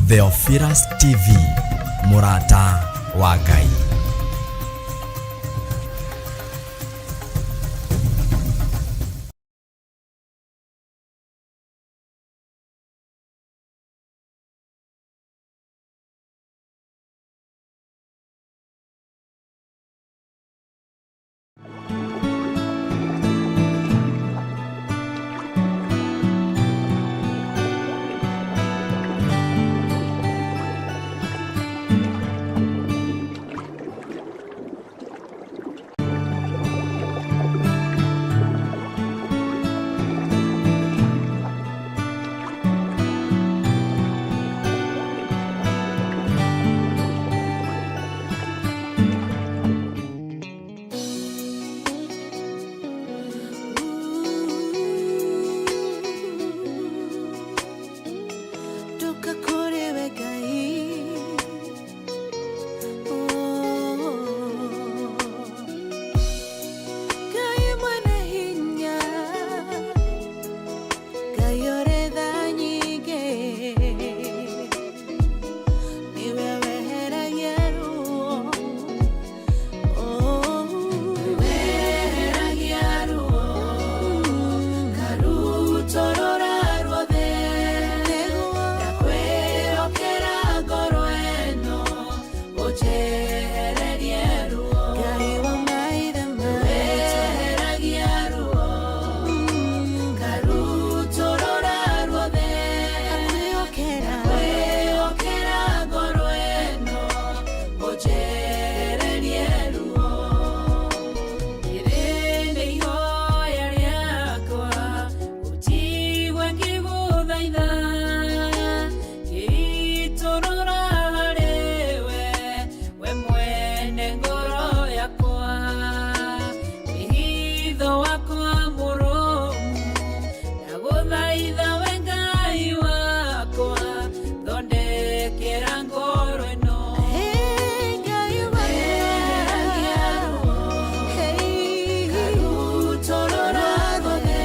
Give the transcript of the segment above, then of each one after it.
Theophilus TV, mũrata wa Ngai. Ndoka kũrĩ we Ngai. Oh. Ngai mwene hinya, Ngai ũrĩ tha nyingĩ, nĩwe weheragia ruo. Oh. Weheragia ruo, karutũrũra ruothe. Ndakwĩhokera ngoro ĩno, ũnjehererie ruo. Ngai wa maithe maitũ. Weheragia ruo, karutũrũra ruothe. Ndakwĩhokera ngoro ĩno, ũnjehererie ruo. Rĩrĩ nĩ ihoya rĩakwa, ũnjigue ngĩgũthaitha, ngĩitũrũra harĩwe, we mwene ngoro yakwa. Wĩhitho wakwa mũrũmu, ndagũthaitha we Ngai wakwa, thondekera ngoro ĩno. Weheragia ruo, karutũrũra ruothe.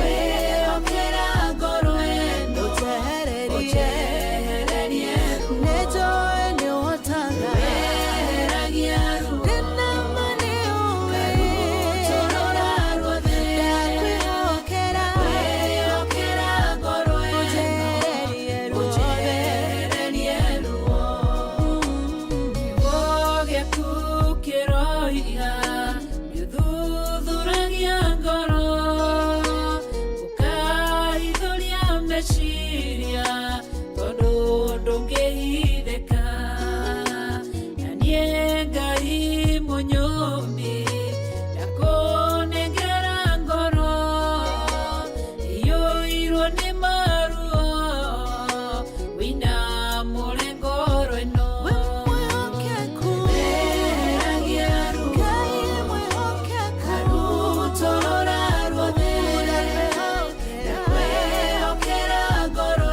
Ndakwĩhokera ngoro ĩno, ũnjehererie ruo. Weheragia ruo, karutũrũra ruothe. Ndakwĩhokera ngoro ĩno, ũnjehererie ruo. Kiugo gĩaku kĩroiga nĩũthuthuragia ngoro, ũkahithũria meciria, tondũ ndũngĩhithĩka. Na niĩ Ngai mũnyũmbi, ndakũnengera ngoro iyũirwo nĩ maruo, wĩinamũre ngoro ĩno. Weheragia ruo, karutũrũra ruothe. Ndakwĩhokera ngoro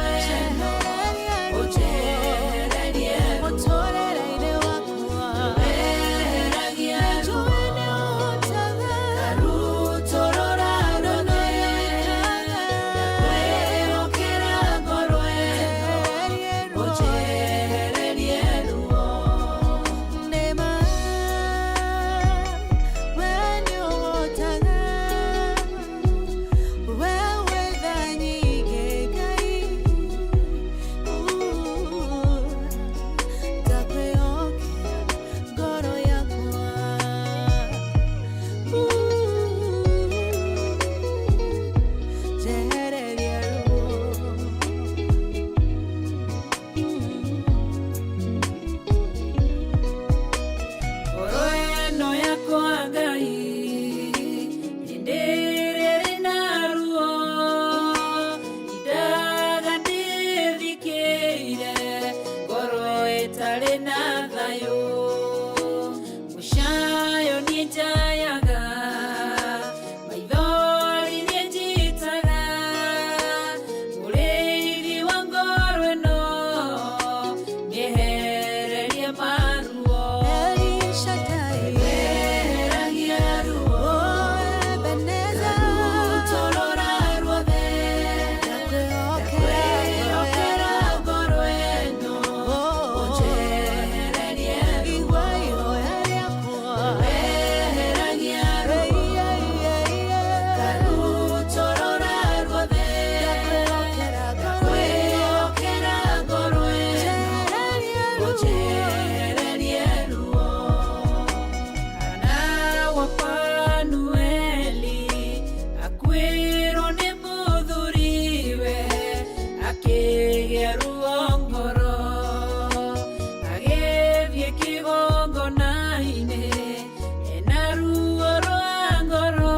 Akĩgĩa ruo ngoro, agĩthiĩ kĩgongona-inĩ ena ruo rwa ngoro,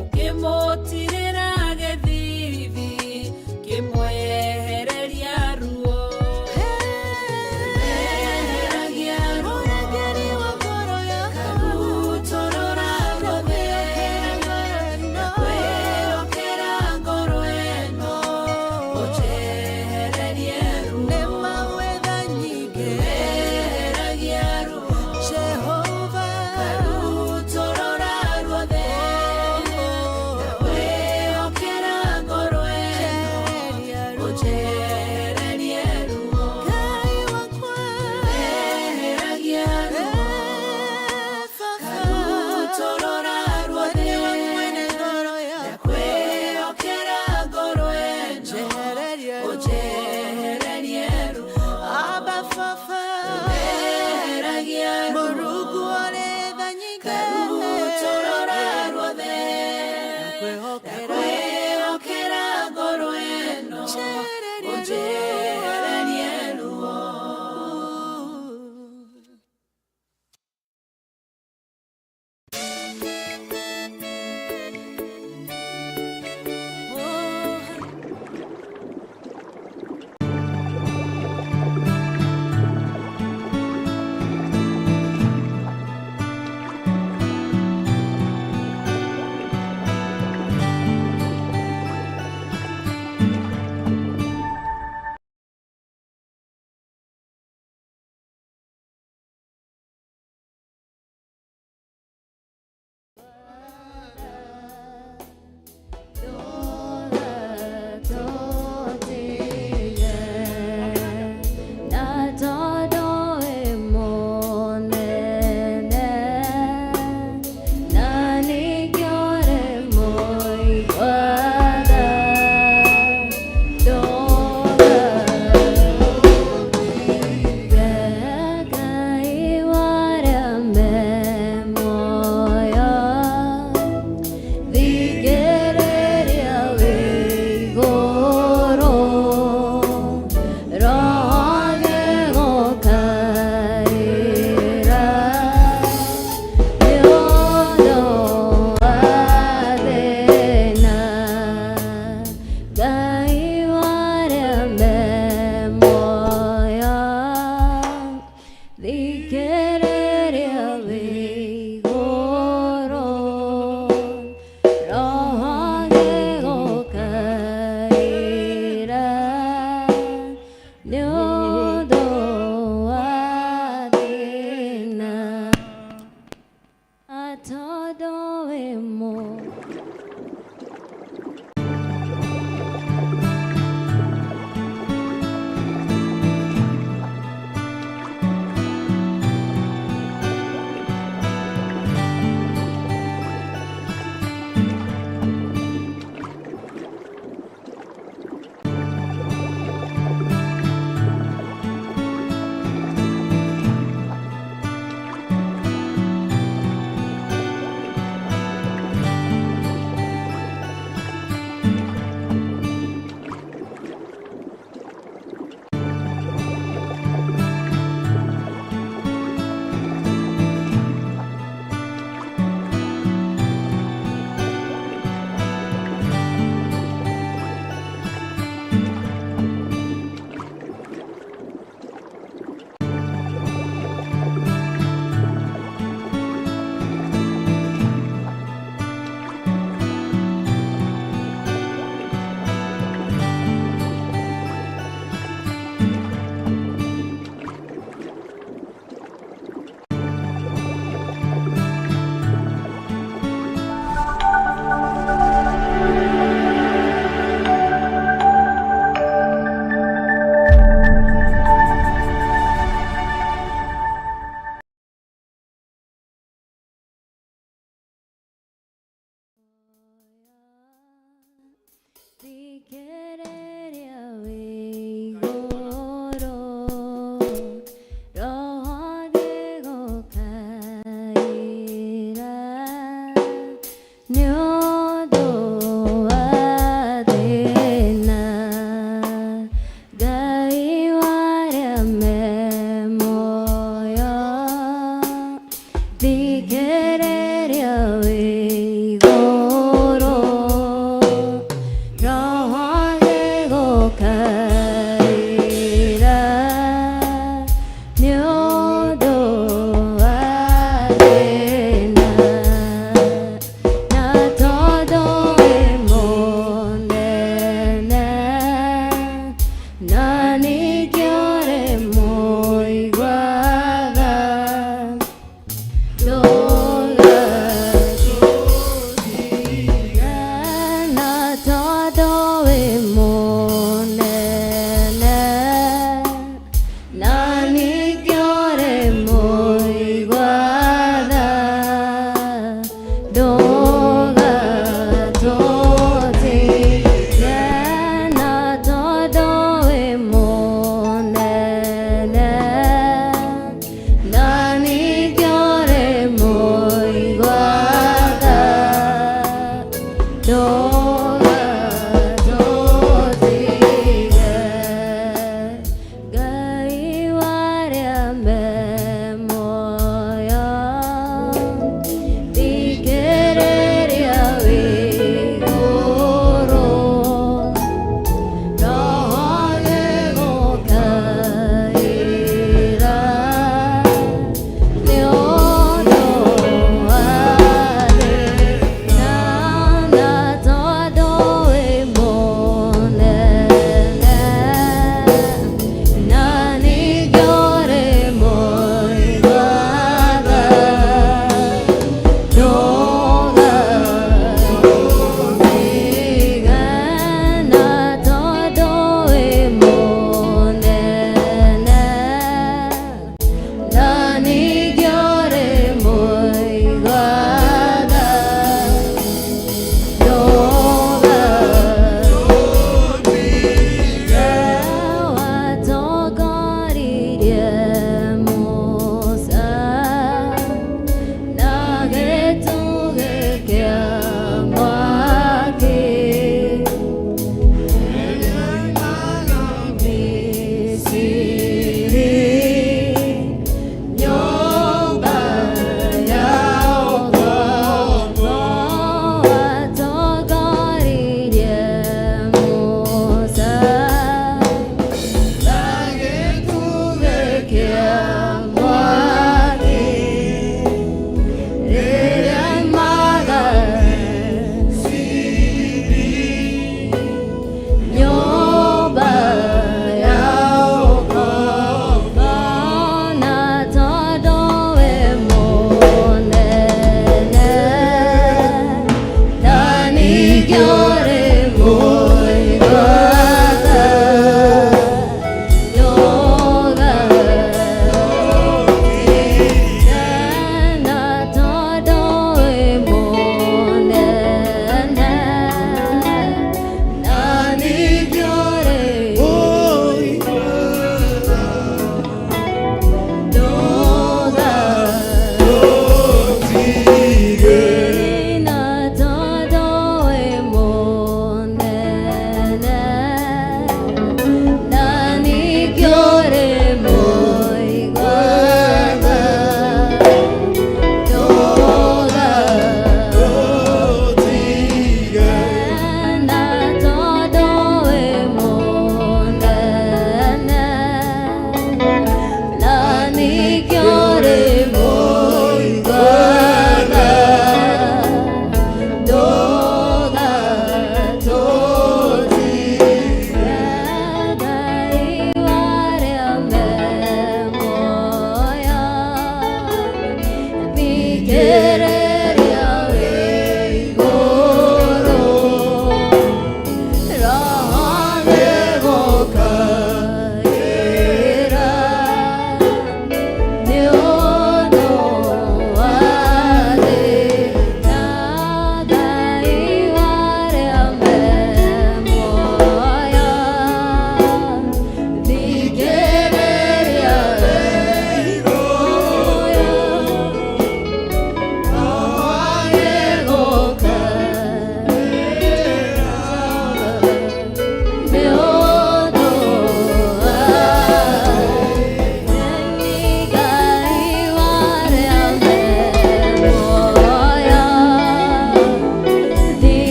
ũkĩmũtirĩra gĩthithi, kĩmwehereria ruo. Eheragia ruo, karutũrũra ruothe, ndakwĩhokera ngoro ĩno, ũnjehererie.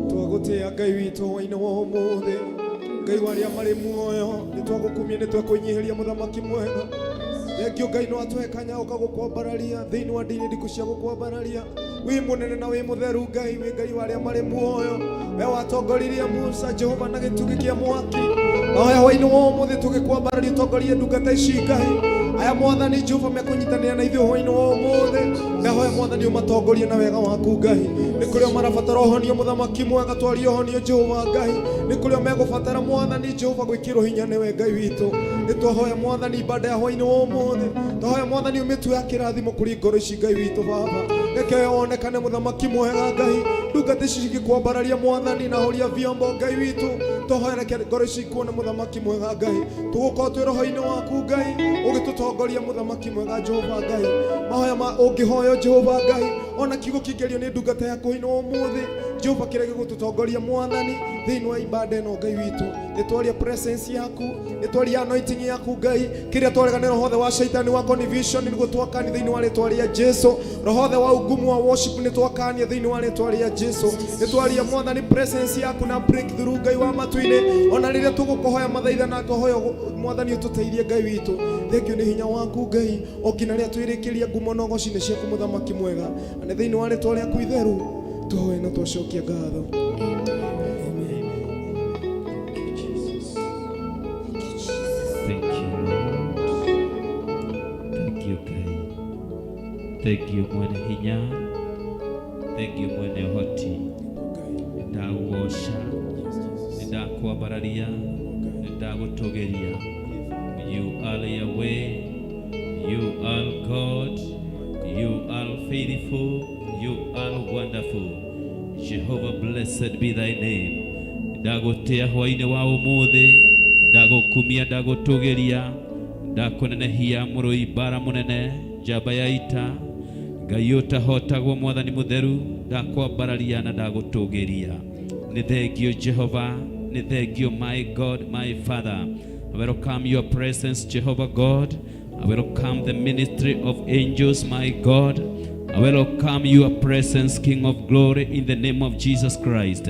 Twagũtĩa Ngai witũ hwainĩ wa ũmũthĩ, Ngai wa arĩa marĩ muoyo, nĩ twagũkumia, nĩ twakũnyihĩria, mũthamaki mwega. Thengio Ngai, no atũhe kanya ũka gũkwambararia thĩinĩ wa ndini ndiku cia gũkwambararia. Wĩ mũnene na wĩ mũtheru Ngai, wĩ Ngai wa arĩa marĩ muoyo. We watongoririe Musa, Jehova, na gĩtugĩ kĩa mwaki. Nahoya hwainĩ wa ũmũthĩ tũgĩkwambararia, ũtongorie ndungata ici Ngai. Aya Mwathani Jehova mekũnyitanĩra na ithuĩ hwainĩ wa ũmũthĩ, ndahoya Mwathani ũmatongorie na wega waku Ngai. Nĩ kũrĩa marabatara ũhonio, mũthamaki mwega, twarie ũhonio Jehova Ngai. Nĩ kũrĩa megũbatara, Mwathani Jehova, gwĩkĩrwo hinya nĩwe Ngai witũ. Nĩ twahoya Mwathani ibada ya hwainĩ wa ũmũthĩ, twahoya Mwathani ũmĩtue ya kĩrathimo kũrĩ ngoro ici Ngai witũ. Baba, reke wonekane, mũthamaki mwega Ngai. Ndungata ici cigĩkwambararia Mwathani na horia vyombo Ngai witũ, twahoya reke ngoro ici ikuone, mũthamaki mwega Ngai. Tũgũkorwo twĩ roho-inĩ waku Ngai, ũgĩtũtongoria, mũthamaki mwega Jehova Ngai. Mahoya ma ũngĩhoywo Jehova Ngai, ona kiugo kĩngĩario nĩ ndungata yaku hwainĩ wa ũmũthĩ, Jehova, kĩrĩa gĩgũtũtongoria Mwathani thĩinĩ wa ibada ĩno Ngai witũ. Nĩ twaria presence yaku, nĩ twaria anointing yaku Ngai. Kĩrĩa twarega nĩ roho wothe wa shaitani wa confusion, nĩguo twakani thĩinĩ wa rĩtwa rĩa Jesu. Roho wothe wa ugumu wa worship nĩ twakania thĩinĩ wa rĩtwa rĩa Jesu. Nĩ twaria Mwathani presence yaku na breakthrough Ngai wa matu-inĩ, ona rĩrĩa tũgũkũhoya mathaitha na twahoya Mwathani ũtũteithie Ngai witũ. Thengio nĩ hinya waku Ngai, o nginya rĩrĩa twĩrĩkĩria ngumo na ũgoci nĩ ciaku, mũthamaki mwega, na nĩ thĩinĩ wa rĩtwa rĩaku itheru tũhoe na twacokia ngatho. Amen. Thank you, Lord. Thank you, Ngai. Thank you, mwene hinya. Thank you, mwene ũhoti. Nĩndagũgoca, nĩndakwambararia, nĩndagũtũgĩria. You are Yahweh, you are God, you are faithful, you are wonderful. Jehovah, blessed be thy name. Ndagũtĩa hwainĩ wa ũmũthĩ, ndagũkumia, ndagũtũgĩria, ndakũnenehia, mũrũi mbara mũnene, njamba ya ita, Ngai ũtahotagwo, mwathani mũtheru, ndakwambararia na ndagũtũgĩria. Nĩ thengio Jehova, nĩ thengio my God, my Father. I welcome your presence, Jehovah God. I welcome the ministry of angels, my God. I welcome your presence, King of glory, in the name of Jesus Christ.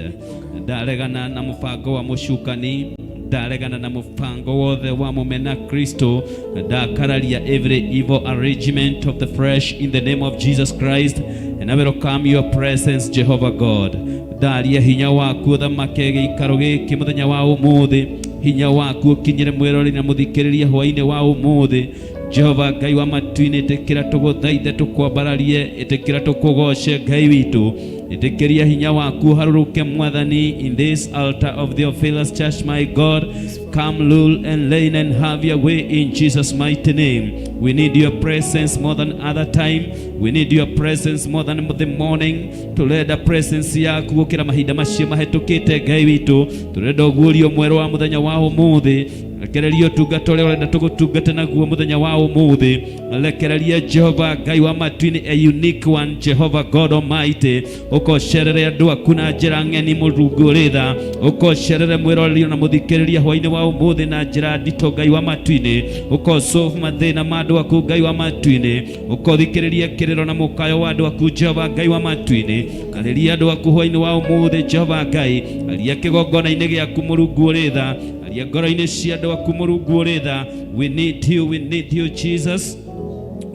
Ndaregana na mũbango wa mũcukani, ndaregana na mũbango wothe wa mũmena Kristo, ndakararia every evil arrangement of the flesh in the name of Jesus Christ. And I welcome your presence, Jehovah God. Ndaria hinya waku ũthamake gĩikaro gĩkĩ mũthenya wa ũmũthĩ, hinya waku ũkinyĩre mwĩrori na mũthikĩrĩria hwainĩ wa ũmũthĩ. Jehova Ngai wa matu-inĩ, ĩtĩkĩra tũgũthaithe, tũkwambararie, ĩtĩkĩra tũkũgoce Ngai witũ. Ĩtĩkĩria hinya waku ũharũrũke Mwathani in this altar of Theophilus Church, my God. Come rule and reign and have your way in Jesus' mighty name. We need your presence more than other time. We need your presence more than the morning. Turenda presence yaku gũkĩra mahinda macio mahĩtũkĩte Ngai witũ. Turenda ũguũrio mwerũ wa mũthenya wa ũmũthĩ. Rekereria ũtungata ũrĩa ũrenda tũgũtungate naguo mũthenya wa ũmũthĩ. Rekereria Jehova Ngai wa matu-inĩ, a unique one, Jehovah God Almighty. Ũkocerere andũ aku na njĩra ng'eni, Mũrungu ũrĩ tha. Ũkocerere mwĩroreri na mũthikĩrĩria hwainĩ wa ũmũthĩ na njĩra nditũ, Ngai wa matu-inĩ. Ũkosolve mathĩna ma andũ aku, Ngai wa matu-inĩ. Ũkothikĩrĩria kĩrĩro na mũkayo wa andũ aku, Jehova Ngai wa matu-inĩ. Arĩria andũ aku hwainĩ wa ũmũthĩ, Jehova Ngai. Aria kĩgongona-inĩ gĩaku, Mũrungu ũrĩ tha. Aria ngoro-inĩ cia andũ aku, Mũrungu ũrĩ tha. We need you, we need you, Jesus.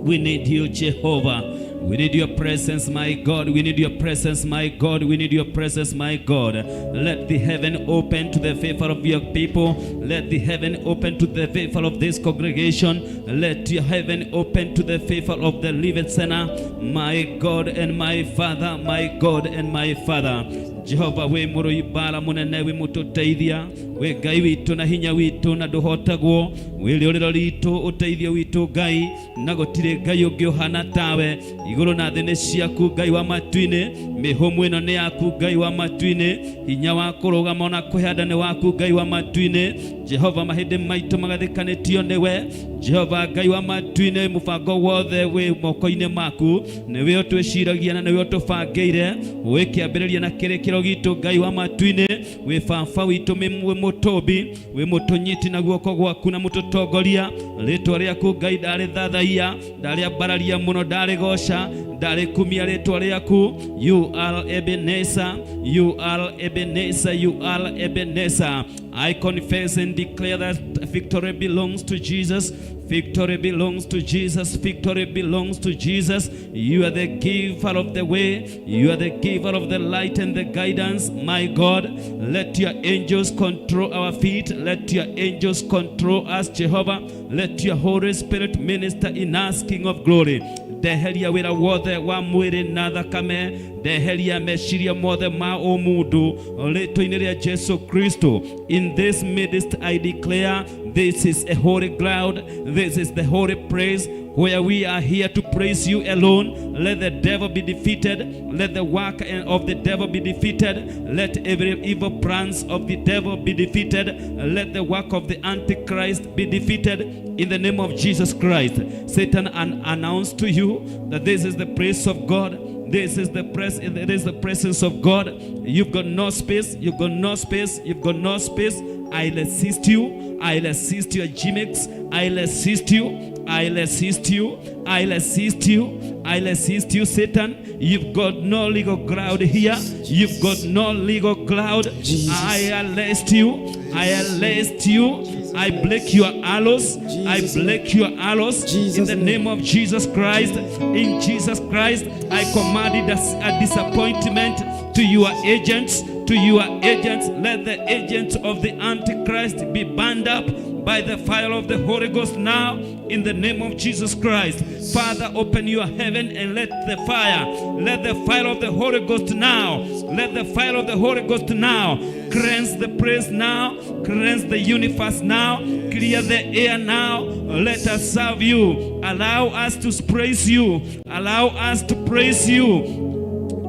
We need you, Jehovah. We need your presence, my God. We need your presence, my God. We need your presence, my God. Let the heaven open to the favor of your people. Let the heaven open to the favor of this congregation. Let your heaven open to the favor of the living sinner, my God and my Father, my God and my Father. Jehova wĩ mũrũi mbara mũnene, wĩ mũtũteithia, wĩ Ngai witũ na hinya witũ na ndũhotagwo, wĩ rĩũrĩro ritũ, ũteithio witũ Ngai, na gũtirĩ Ngai ũngĩ ũhana tawe. Igũrũ na thĩ nĩ ciaku Ngai wa matu-inĩ, mĩhũmũ ĩno nĩ yaku Ngai wa matu-inĩ, hinya wa kũrũgama ona kwĩhanda nĩ waku Ngai wa matu-inĩ. Jehova, mahĩndĩ maitũ magathĩkanĩtio nĩwe. Jehova Ngai wa matu-inĩ, mũbango wothe wĩ moko-inĩ maku, nĩwe ũtwĩciragia na nĩwe ũtũbangĩire, wĩ kĩambĩrĩria na kĩrĩkĩro gitũ Ngai wa matu-inĩ, wĩ baba witũ, wĩ mũtũmbi, wĩ mũtũnyiti na guoko gwaku na mũtũtongoria. Rĩtwa rĩaku Ngai ndarĩthathaiya, ndarĩambararia mũno, ndarĩgoca, ndarĩkumia rĩtwa rĩaku. You are Ebenezer, you are Ebenezer, you are Ebenezer. I confess and declare that victory belongs to Jesus. Victory belongs to Jesus. Victory belongs to Jesus. You are the giver of the way. You are the giver of the light and the guidance. My God, let your angels control our feet. Let your angels control us, Jehovah. Let your Holy Spirit minister in us, King of glory. Ndeheria wĩra wothe wa mwĩrĩ na thakame, ndeheria meciria mothe ma ũmũndũ rĩtwa-inĩ rĩa Jesu Kristo. In this midst I declare this is a holy ground, this is the holy place where we are here to praise you alone. Let the devil be defeated. Let the work of the devil be defeated. Let every evil plans of the devil be defeated. Let the work of the Antichrist be defeated in the name of Jesus Christ. Satan announce to you that this is the place of God. This is the presence of God. You've got no space. You've got no space. You've got no space. I'll assist you. I'll assist your gimmicks. I'll assist you. I'll assist you. I'll assist you. I'll assist you, Satan. You've got no legal ground here. You've got no legal ground. I arrest you. I arrest you. I break your arrows. I break your arrows in Jesus' the name. Name of Jesus Christ. In Jesus Christ, I command a disappointment to your agents. To your agents, let the agents of the Antichrist be burned up by the fire of the Holy Ghost now in the name of Jesus Christ. Father, open your heaven and let the fire of the Holy Ghost now, let the fire of the Holy Ghost now cleanse the place now, cleanse the universe now, clear the air now. Let us serve you. Allow us to praise you. Allow us to praise you.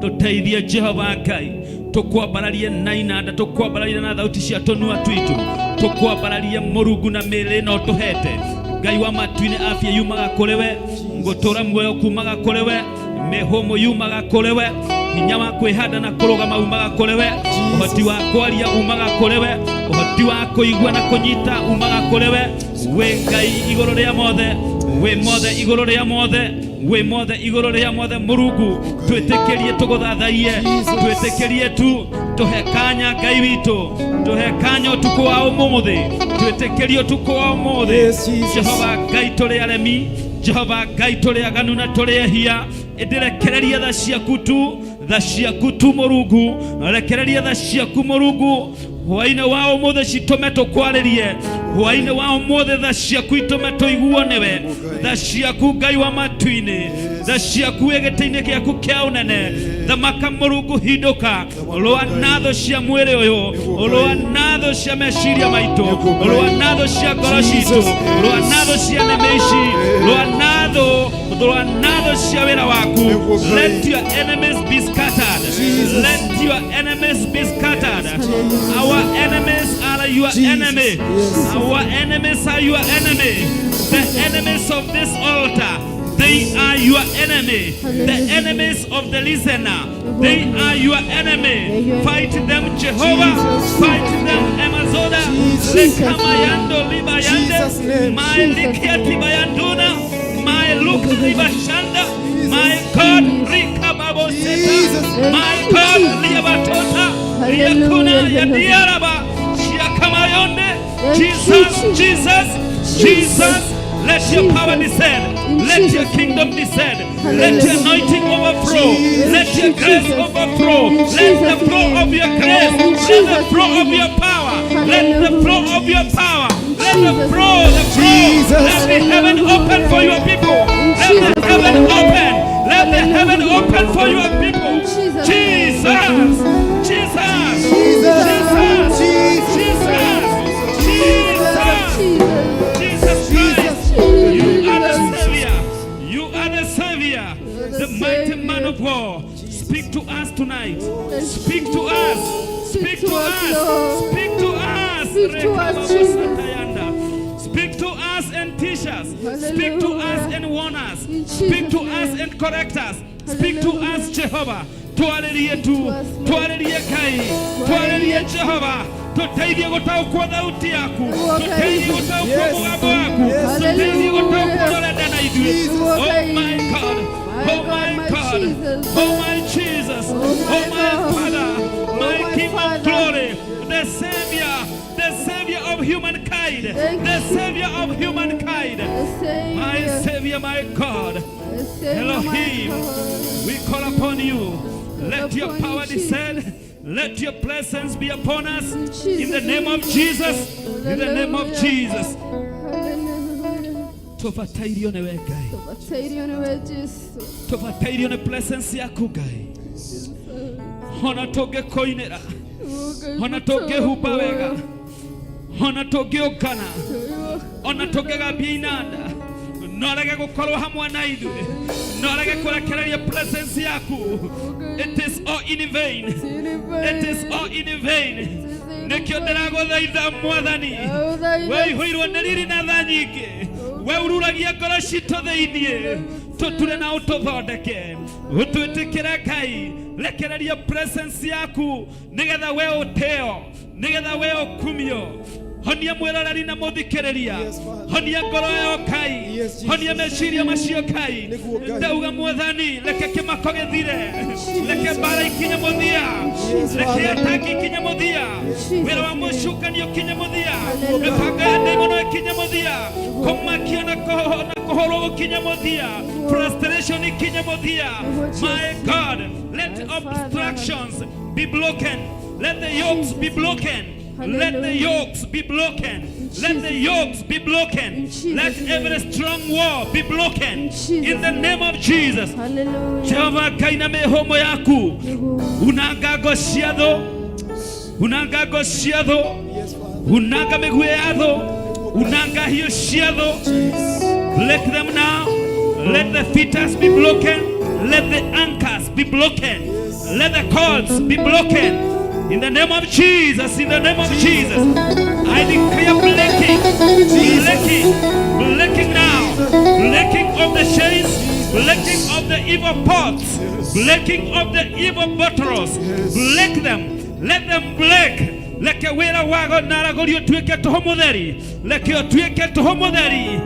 Tuteithie Jehova Ngai, tukwambararie na inanda, tukwambararie na thauti cia tũnua twitũ, tukwambararie Mũrungu na mĩĩrĩ ĩno tũhete. Ngai wa matu-inĩ, afya yumaga kũrĩ we, ngũtũra muoyo kumaga kũrĩ we, mĩhũmũ yumaga kũrĩ we, hinya wa kwĩhanda na kũrũgama umaga kũrĩ we, ũhoti wa kwaria umaga kũrĩ we, ũhoti wa kũigua na kũnyita umaga kũrĩ we. Wĩ Ngai igũrũ rĩa mothe, wĩ mothe igũrũ rĩa mothe, wĩ mothe igũrũ rĩa mothe. Mũrungu, twĩtĩkĩrie tũgũthathaiye, twĩtĩkĩrie tu, tũhe kanya Ngai witũ, tũhe kanya ũtukũ wa ũmũthĩ, twĩtĩkĩrie ũtukũ wa ũmũthĩ. Yes, Jesus. Jehova Ngai, tũrĩ aremi. Jehova Ngai, tũrĩ aganu na tũrĩ ehia, ĩndĩ rekereria tha ciaku tu, tha ciaku tu Mũrungu, rekereria tha ciaku Mũrungu hwainĩ wa ũmũthĩ, citũme tũkwarĩrie hwainĩ wa ũmũthĩ, tha ciaku itũme tũiguo nĩwe, tha ciaku Ngai wa matu-inĩ, tha ciaku wĩ gĩtĩ-inĩ gĩaku kĩa ũnene. Thamaka Mũrungu, hindũka, rũa na thũ cia mwĩrĩ ũyũ, rũa na thũ cia meciria maitũ, rũa na thũ cia ngoro citũ, rũa na thũ cia nĩmĩ ici, rũa na thũ, rũa na thũ cia wĩra waku. Let your enemies be scattered. Let your enemies be scattered. Our enemies are your enemy. Our enemies are your enemy. The enemies of this altar, they are your enemy. The enemies of the listener, they are your enemy. Fight them, Jehovah. Fight them, Amazoda. Lekamayando libayande. Jesus' name. My likiati bayanduna. My look libashanda. My God, rikababoseta. Jesus. My God, liabatota. Liakuna yadiaraba. Shiakamayonde. Jesus, Jesus, Jesus. Let your power descend. Let Jesus' your kingdom name. descend. Let your Hallelujah. anointing overflow. Jesus. Let your grace Jesus. overflow. In Let the Jesus' flow name. of your grace. In Let the Jesus' flow of name. your power. Let the flow Hallelujah. of your power. Let the Jesus' flow, name. the flow. Jesus. Let the heaven open for your people. In Let the Jesus' heaven name. open. Let the heaven Hallelujah. open for your people. In Jesus' name. Jesus. Jesus. Jesus. Jesus. Jesus. Jesus. Jesus. Jesus Christ. You are the Jesus. Savior. You are the Savior. The The mighty man Savior. of war. Speak to us tonight. Speak to us. Speak to us. Lord. Speak to us. Speak to us, Jesus. Speak to us and teach us. Speak to us Hallelujah. and warn us. In Speak to Jesus' us name. and correct us. Speak to Hallelujah. us, Jehovah. Twaririe tu, to us, Lord. twaririe Ngai, twaririe Jehova, tuteithie gũtaũkwo thauti yaku, tuteithie gũtaũkwo Yes. mũgambo waku, Yes. tuteithie gũtaũkwo Hallelujah. ũrenda na ithuĩ. Jesus. Oh my God, My oh God, my my God, Jesus. oh my Jesus, Oh oh my my God. Father, Oh my my King of Father. glory, the Savior, the Savior of humankind, Thank the you. Savior of humankind, The my Savior. Savior, my God. The Savior, my Elohim, God. we call upon you. Let your upon you, power descend. Let your presence be upon us. In In the Jesus' name of name. Jesus. In the name of Hallelujah. Jesus. Hallelujah. Tũbatairio nĩwe Ngai. Tũbatairio nĩwe Jesu. Tũbatairio nĩ presence yaku Ngai. Ona tũngĩkũinĩra, ona tũngĩhumba wega, ona tũngĩũngana, ona tũngĩgambia inanda, no rege gũkorwo hamwe na ithuĩ, no rege kũrekereria presence yaku. It is all in vain. It is all in vain. Nĩkĩo ndĩragũthaitha Mwathani, we ihũirwo nĩ riri na tha nyingĩ, we ururagia ngoro citũ thĩiniĩ, tũture na ũtũthondeke, ũtwĩtĩkĩre Ngai, rekereria presence yaku nĩgetha we ũtĩo, nĩgetha we ũkumio. Honia mwĩroreri na mũthikĩrĩria, Yes, Father. honia ngoro ĩyo Ngai, Yes, Jesus. honia meciria macio Ngai. Nĩguo Ngai. Ndauga Mwathani, reke kĩmako gĩthire, reke mbara ikinye mũthia, Yes, reke Father. ataki ikinye mũthia, wĩra wa mũcukani ũkinye mũthia, mĩbango ya ndaimono ĩkinye mũthia, kũmakio na kũhũrwo gũkinye mũthia, frustration ikinye mũthia. My God, let obstructions be broken, let the yokes be broken. Let the yokes be broken. Let the yokes be broken. In Jesus' Let every name. strong wall be broken. In Jesus' In the name of Jesus. Hallelujah. Jehova Ngai na mĩhũmũ yaku, unanga ngo cia thũ, unanga ngo cia thũ, Yes, Father. unanga mĩguĩ ya thũ, unanga hiũ cia thũ. Break them now. Let the fetters be broken. Let the anchors be broken. Let the cords be broken. In the name of Jesus, in the name of Jesus, I declare breaking, breaking, breaking now, breaking of the chains, breaking of the evil pots, breaking of the evil bottles. Break them, let them break. Reke wĩra wago na aragũri ũtuĩke tũhũ mũtheri, reke ũtuĩke tũhũ mũtheri,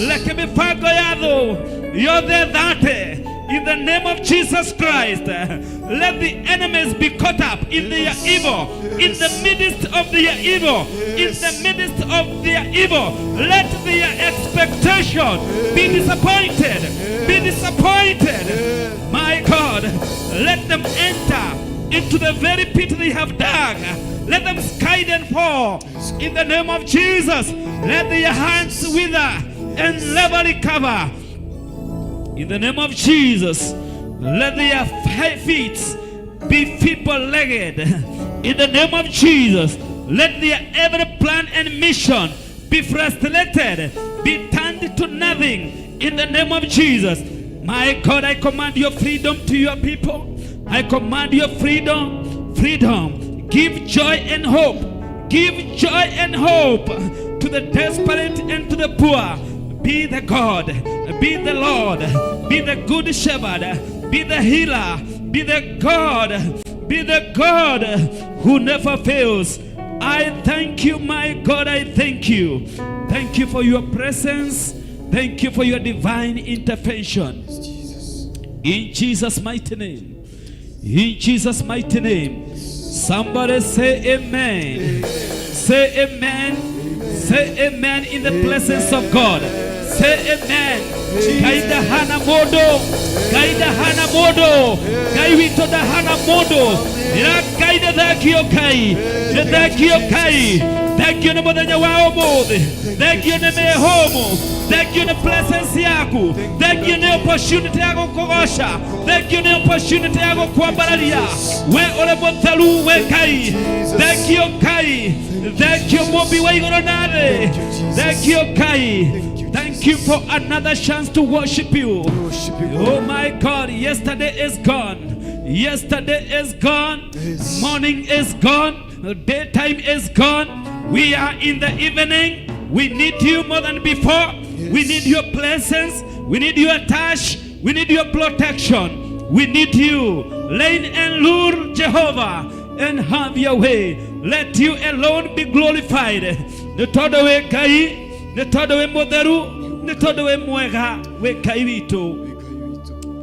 reke mĩbango ya thũ yothe thate. In the name of Jesus Christ, let the enemies be caught up in their evil, in the midst of their evil, in the midst of their evil. Let their expectation be disappointed, be disappointed. My God, let them enter into the very pit they have dug. Let them skide and fall. In the name of Jesus, let their hands wither and never recover. In the name of Jesus, let their feet be feeble-legged. In the name of Jesus, let their every plan and mission be frustrated, be turned to nothing. In the name of Jesus, my God, I command your freedom to your people. I command your freedom, freedom. Give joy and hope. Give joy and hope to the desperate and to the poor. Be the God, be the Lord, be the good shepherd, be the healer, be the God, be the God who never fails. I thank you, my God, I thank you. Thank you for your presence. Thank you for your divine intervention. In Jesus' mighty name. In Jesus' mighty name. Somebody say amen. Say amen. Say amen in the presence of God. Say amen. Ngai ndahana mũndũ, Ngai ndahana mũndũ, Ngai witũ ndahana mũndũ. Ĩra Ngai nĩ thengio, Ngai nĩ thengio, Ngai thengio nĩ mũthenya wa ũmũthĩ, thengio nĩ mĩhũmũ, thengio nĩ presence yaku, thengio nĩ opportunity ya gũkũgoca, thengio nĩ opportunity ya gũkwambararia. We ũrĩ mũtheru, we Ngai. Thengio Ngai, thengio mũmbi wa igũrũ na thĩ, thengio Ngai. Thank you for another chance to worship you. Worship you, Oh my God, yesterday is gone. Yesterday is gone. Yes. Morning is gone. Daytime is gone. We are in the evening. We need you more than before. We need your presence. We need your touch. We need your protection. We need you. Reign and rule, Jehovah, and have your way. Let you alone be glorified. Nĩ tondũ wĩ Ngai, nĩ tondũ wĩ mũtheru, nĩ tondũ wĩ mwega, wĩ Ngai witũ.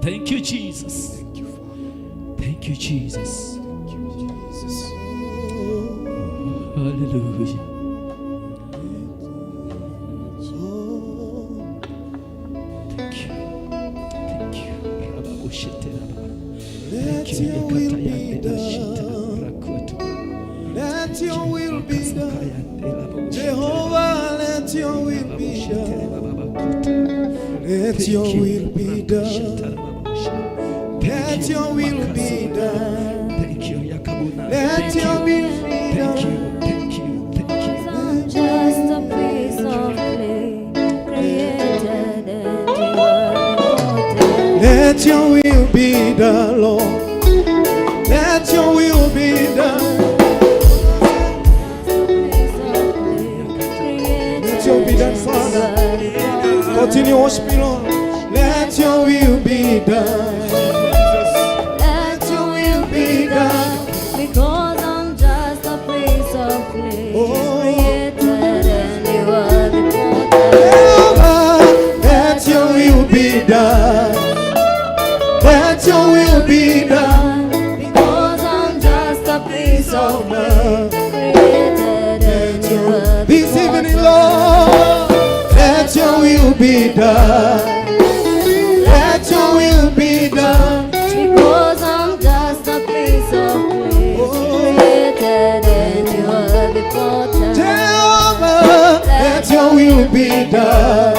Thank you, Jesus. Thank you, Father. Thank you, Jesus. Thank you, Jesus. Hallelujah. Oh, Thank you. Thank you. Rababushete raba. let Thank you. your will be Yakatayande ashita done. rakuatu. Let your will be done. Kasakayande rababushete Jehovah, let your will be rababushete done. rababakuta. Let Thank your you. will be done. Rakasheta rababusha. Thank Let you. your will be Makasabaya. done. Thank you, Yakabuna. Let Thank your you. will be Thank done. you. Thank you. Thank you. I'm just a piece of clay, created and you are the potter. Let your will be done, Lord. Let your will be done. Let your will be done, Father. Continue worshiping, Lord. Let your will be done. Let your will be done. Because I'm just a piece of clay, Oh. created and you are the potter. Jehovah, let your will be done. Let your will be done. Because I'm just a piece of clay, created and you are the This evening, potter. Lord, let your will be done. Let your will be done. Because I'm just a piece of clay, Oh. created and you are the potter. Jehovah, let your will be done.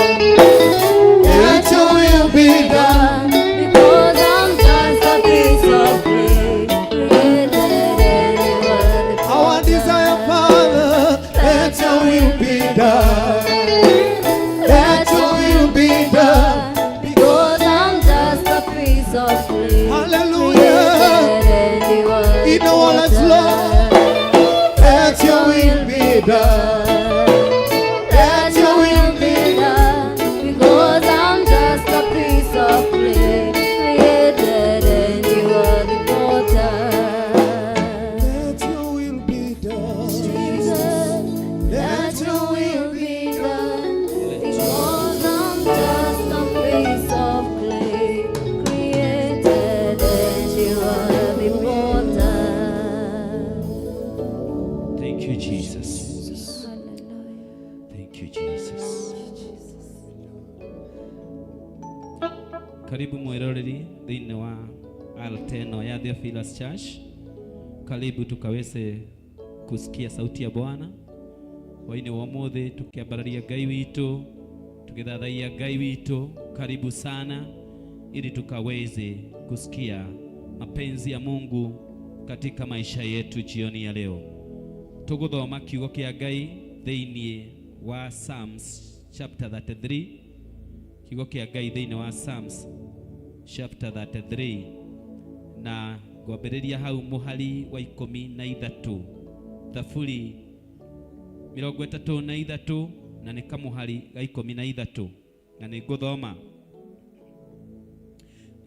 Let your will be done. Because I'm just a piece of clay, created and you are the Our potter. desire, Father, let your will be done. Let your will be done. Because I'm just a piece of clay, Hallelujah. created and you are the In our lives, potter. Lord, let your will be done. Let your will be done. Because I'm just a piece of clay, created and you are the potter. Let your will be done. Jesus, Let your will be done. Because I'm just a piece of clay, created and you are the potter. Thank you, Jesus. Thank you, Jesus. Karibu mwiroreri thĩinĩ wa altar ĩno ya Theophilus Church. Karibu tukaweze kusikia sauti ya Bwana hwainĩ wa ũmũthĩ, tukiambararia Ngai witũ, tukithathaia Ngai witũ. Karibu sana ili tukaweze kusikia mapenzi ya Mungu katika maisha yetu jioni ya leo. Tuguthoma kiugo kia Ngai thĩinĩ wa Psalms chapter 33, kiugo kia Ngai thĩinĩ wa Psalms chapter 33, na ngwambĩrĩria hau mũhari wa 13, Thaburi 33, na nĩ kamũhari ga 13, na nĩ ngũthoma.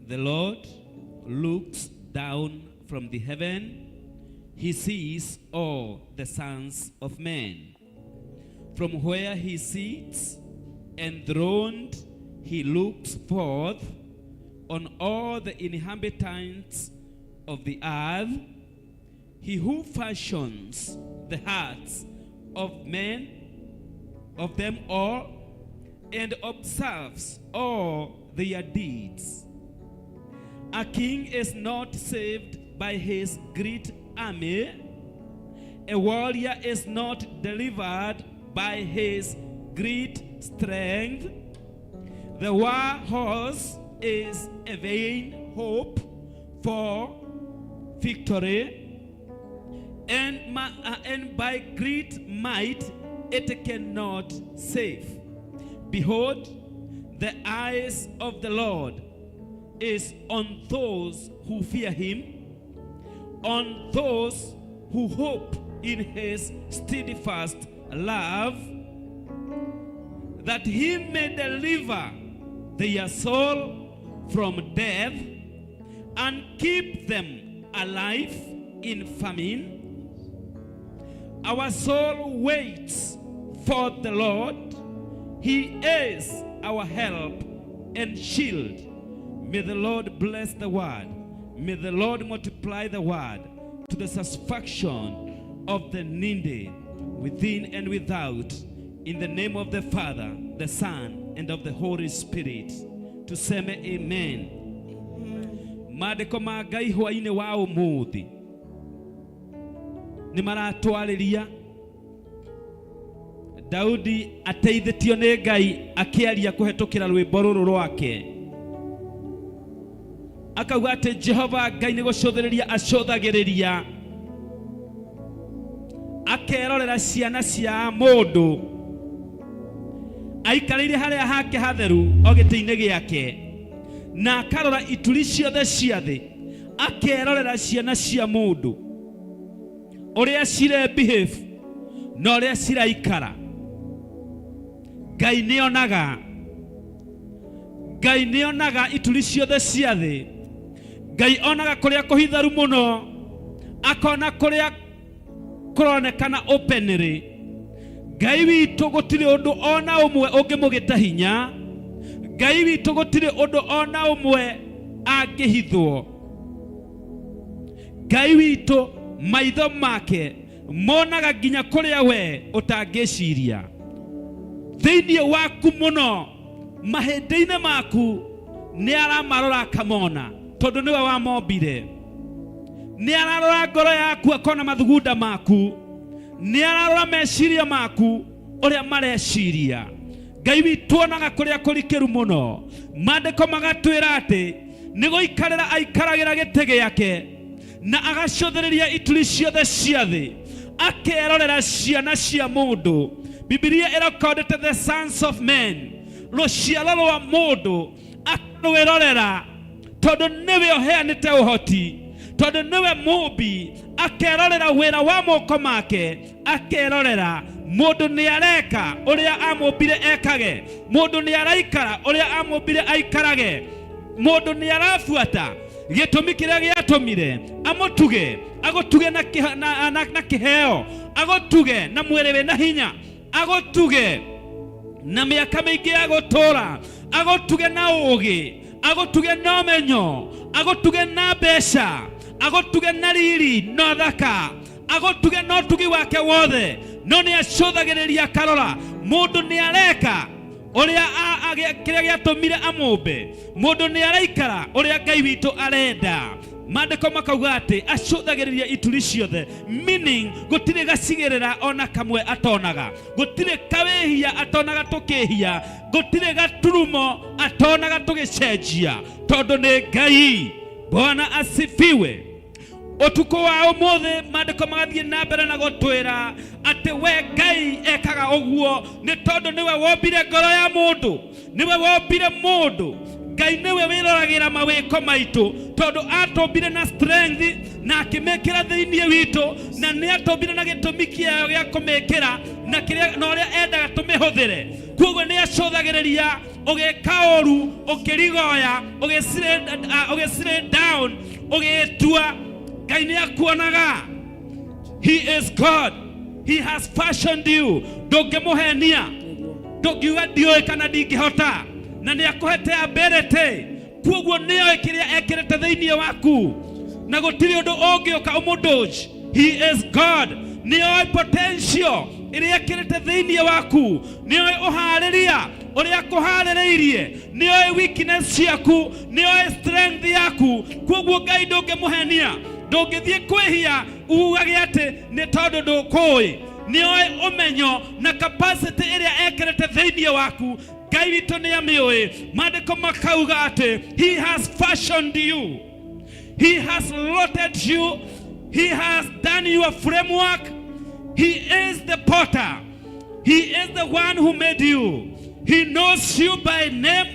The Lord looks down from the heaven. He sees all the sons of men. From where he sits enthroned, he looks forth on all the inhabitants of the earth. He who fashions the hearts of men, of them all, and observes all their deeds. A king is not saved by his great army. A warrior is not delivered by his great strength. The war horse is a vain hope for victory, and by great might it cannot save. Behold, the eyes of the Lord is on those who fear him, on those who hope in his steadfast love, that he may deliver their soul from death and keep them alive in famine. Our soul waits for the Lord. He is our help and shield. May the Lord bless the word. May the Lord multiply the word to the satisfaction of the needy within and without. In the name of the Father, the Son, and of the Holy Spirit. Tuseme amen. Maandĩko ma Ngai hwainĩ wa ũmũthĩ nĩ maratwarĩria Daudi ateithĩtio nĩ Ngai akĩaria kũhetũkĩra rwĩmbo rũrũ rwake, akauga atĩ Jehova Ngai nĩ gũcũthĩrĩria acũthagĩrĩria, akerorera ciana cia mũndũ aikarĩire harĩa hake hatheru o gĩtĩ-inĩ gĩake, na akarora ituri ciothe cia thĩ, akerorera ciana cia mũndũ ũrĩa cire behave na ũrĩa ciraikara. Ngai nĩonaga, Ngai nĩonaga ituri ciothe cia thĩ. Ngai onaga kũrĩa kũhitharu mũno, akona kũrĩa kũronekana openly. Ngai witũ gũtirĩ ũndũ ona ũmwe ũngĩmũgĩta hinya. Ngai witũ gũtirĩ ũndũ ona ũmwe angĩhithwo. Ngai witũ maitho make monaga nginya kũrĩa we ũtangĩciria thĩinĩ waku mũno, mahĩndĩ-inĩ maku nĩ aramarora akamona, tondũ nĩwe wamombire. Nĩ ararora ngoro yaku akona mathugunda maku, nĩ ararora meciria maku ũrĩa mareciria. Ngai witũ onaga kũrĩa kũrikĩru mũno. Maandĩko magatwĩra atĩ nĩ gũikarĩra aikaragĩra gĩtĩ gĩake na agacũthĩrĩria ituri ciothe cia thĩ, akerorera ciana cia mũndũ. Bibilia ĩrekondete the sons of men, rũciaro rwa mũndũ akarwĩrorera, tondũ nĩwe ũheanĩte ũhoti, tondũ nĩwe mũmbi. Akerorera wĩra wa moko make, akerorera mũndũ nĩ areka ũrĩa amũmbire ekage, mũndũ nĩ araikara ũrĩa amũmbire aikarage, mũndũ nĩ arabuata gĩtũmi kĩrĩa gĩatũmire amũtuge, agũtuge na, kĩha- na, na, na kĩheo, agũtuge na mwĩrĩ wĩna hinya, agũtuge na mĩaka mĩingĩ ya gũtũũra, agũtuge na ũũgĩ, agũtuge na ũmenyo, agũtuge na mbeca, agũtuge na riri na thaka, agũtuge na ũtugi wake wothe. No nĩ acũthagĩrĩria akarora mũndũ nĩ areka ũrĩa kĩrĩa gĩatũmire amũmbe, mũndũ nĩ araikara ũrĩa Ngai witũ arenda. Maandĩko makauga atĩ acũthagĩrĩria ituri ciothe, meaning gũtirĩ gacigĩrĩra ona kamwe atonaga, gũtirĩ kawĩhia atonaga tũkĩhia, gũtirĩ gaturumo atonaga tũgĩcenjia, tondũ nĩ Ngai. Bwana asifiwe. Ũtukũ wa ũmũthĩ maandĩko magathiĩ na mbere na gũtwĩra atĩ we Ngai ekaga ũguo nĩ tondũ nĩwe wombire ngoro ya mũndũ, nĩwe wombire mũndũ. Ngai nĩwe wĩroragĩra mawĩko maitũ, tondũ atũmbire na strength na akĩmĩkĩra thĩinĩ witũ, na nĩ atũmbire na gĩtũmi kĩayo gĩa kũmĩkĩra na kĩrĩa na ũrĩa endaga tũmĩhũthĩre. Koguo nĩ acũthagĩrĩria ũgĩka ũru, ũkĩrigoya, ũgĩslay down, ũgĩtua. Ngai nĩ akuonaga. He is God, he has fashioned you. Ndũngĩmũhenia, ndũngiuga ndiũĩ kana ndingĩhota, na nĩ akũhete ability. Koguo nĩoĩ kĩrĩa ekĩrĩte thĩinĩ waku na gũtirĩ ũndũ ũngĩũka ũmũndũnji. He is God, nĩoĩ potential. Ĩrĩa ĩkĩrĩte thĩinĩ waku, nĩoĩ ũharĩria ũrĩa akũharĩrĩirie, nĩoĩ weakness ciaku, nĩoĩ strength yaku. Koguo Ngai ndũngĩmũhenia, ndũngĩthiĩ kwĩhia ugage atĩ nĩ tondũ ndũkũĩ. Nĩoĩ ũmenyo na capacity ĩrĩa ekĩrĩte thĩinĩ waku. Ngai witũ nĩ amĩũĩ. Maandĩko makauga atĩ he has fashioned you, he has lotted you, he has done your framework. He is the potter, he is the one who made you. He knows you by name,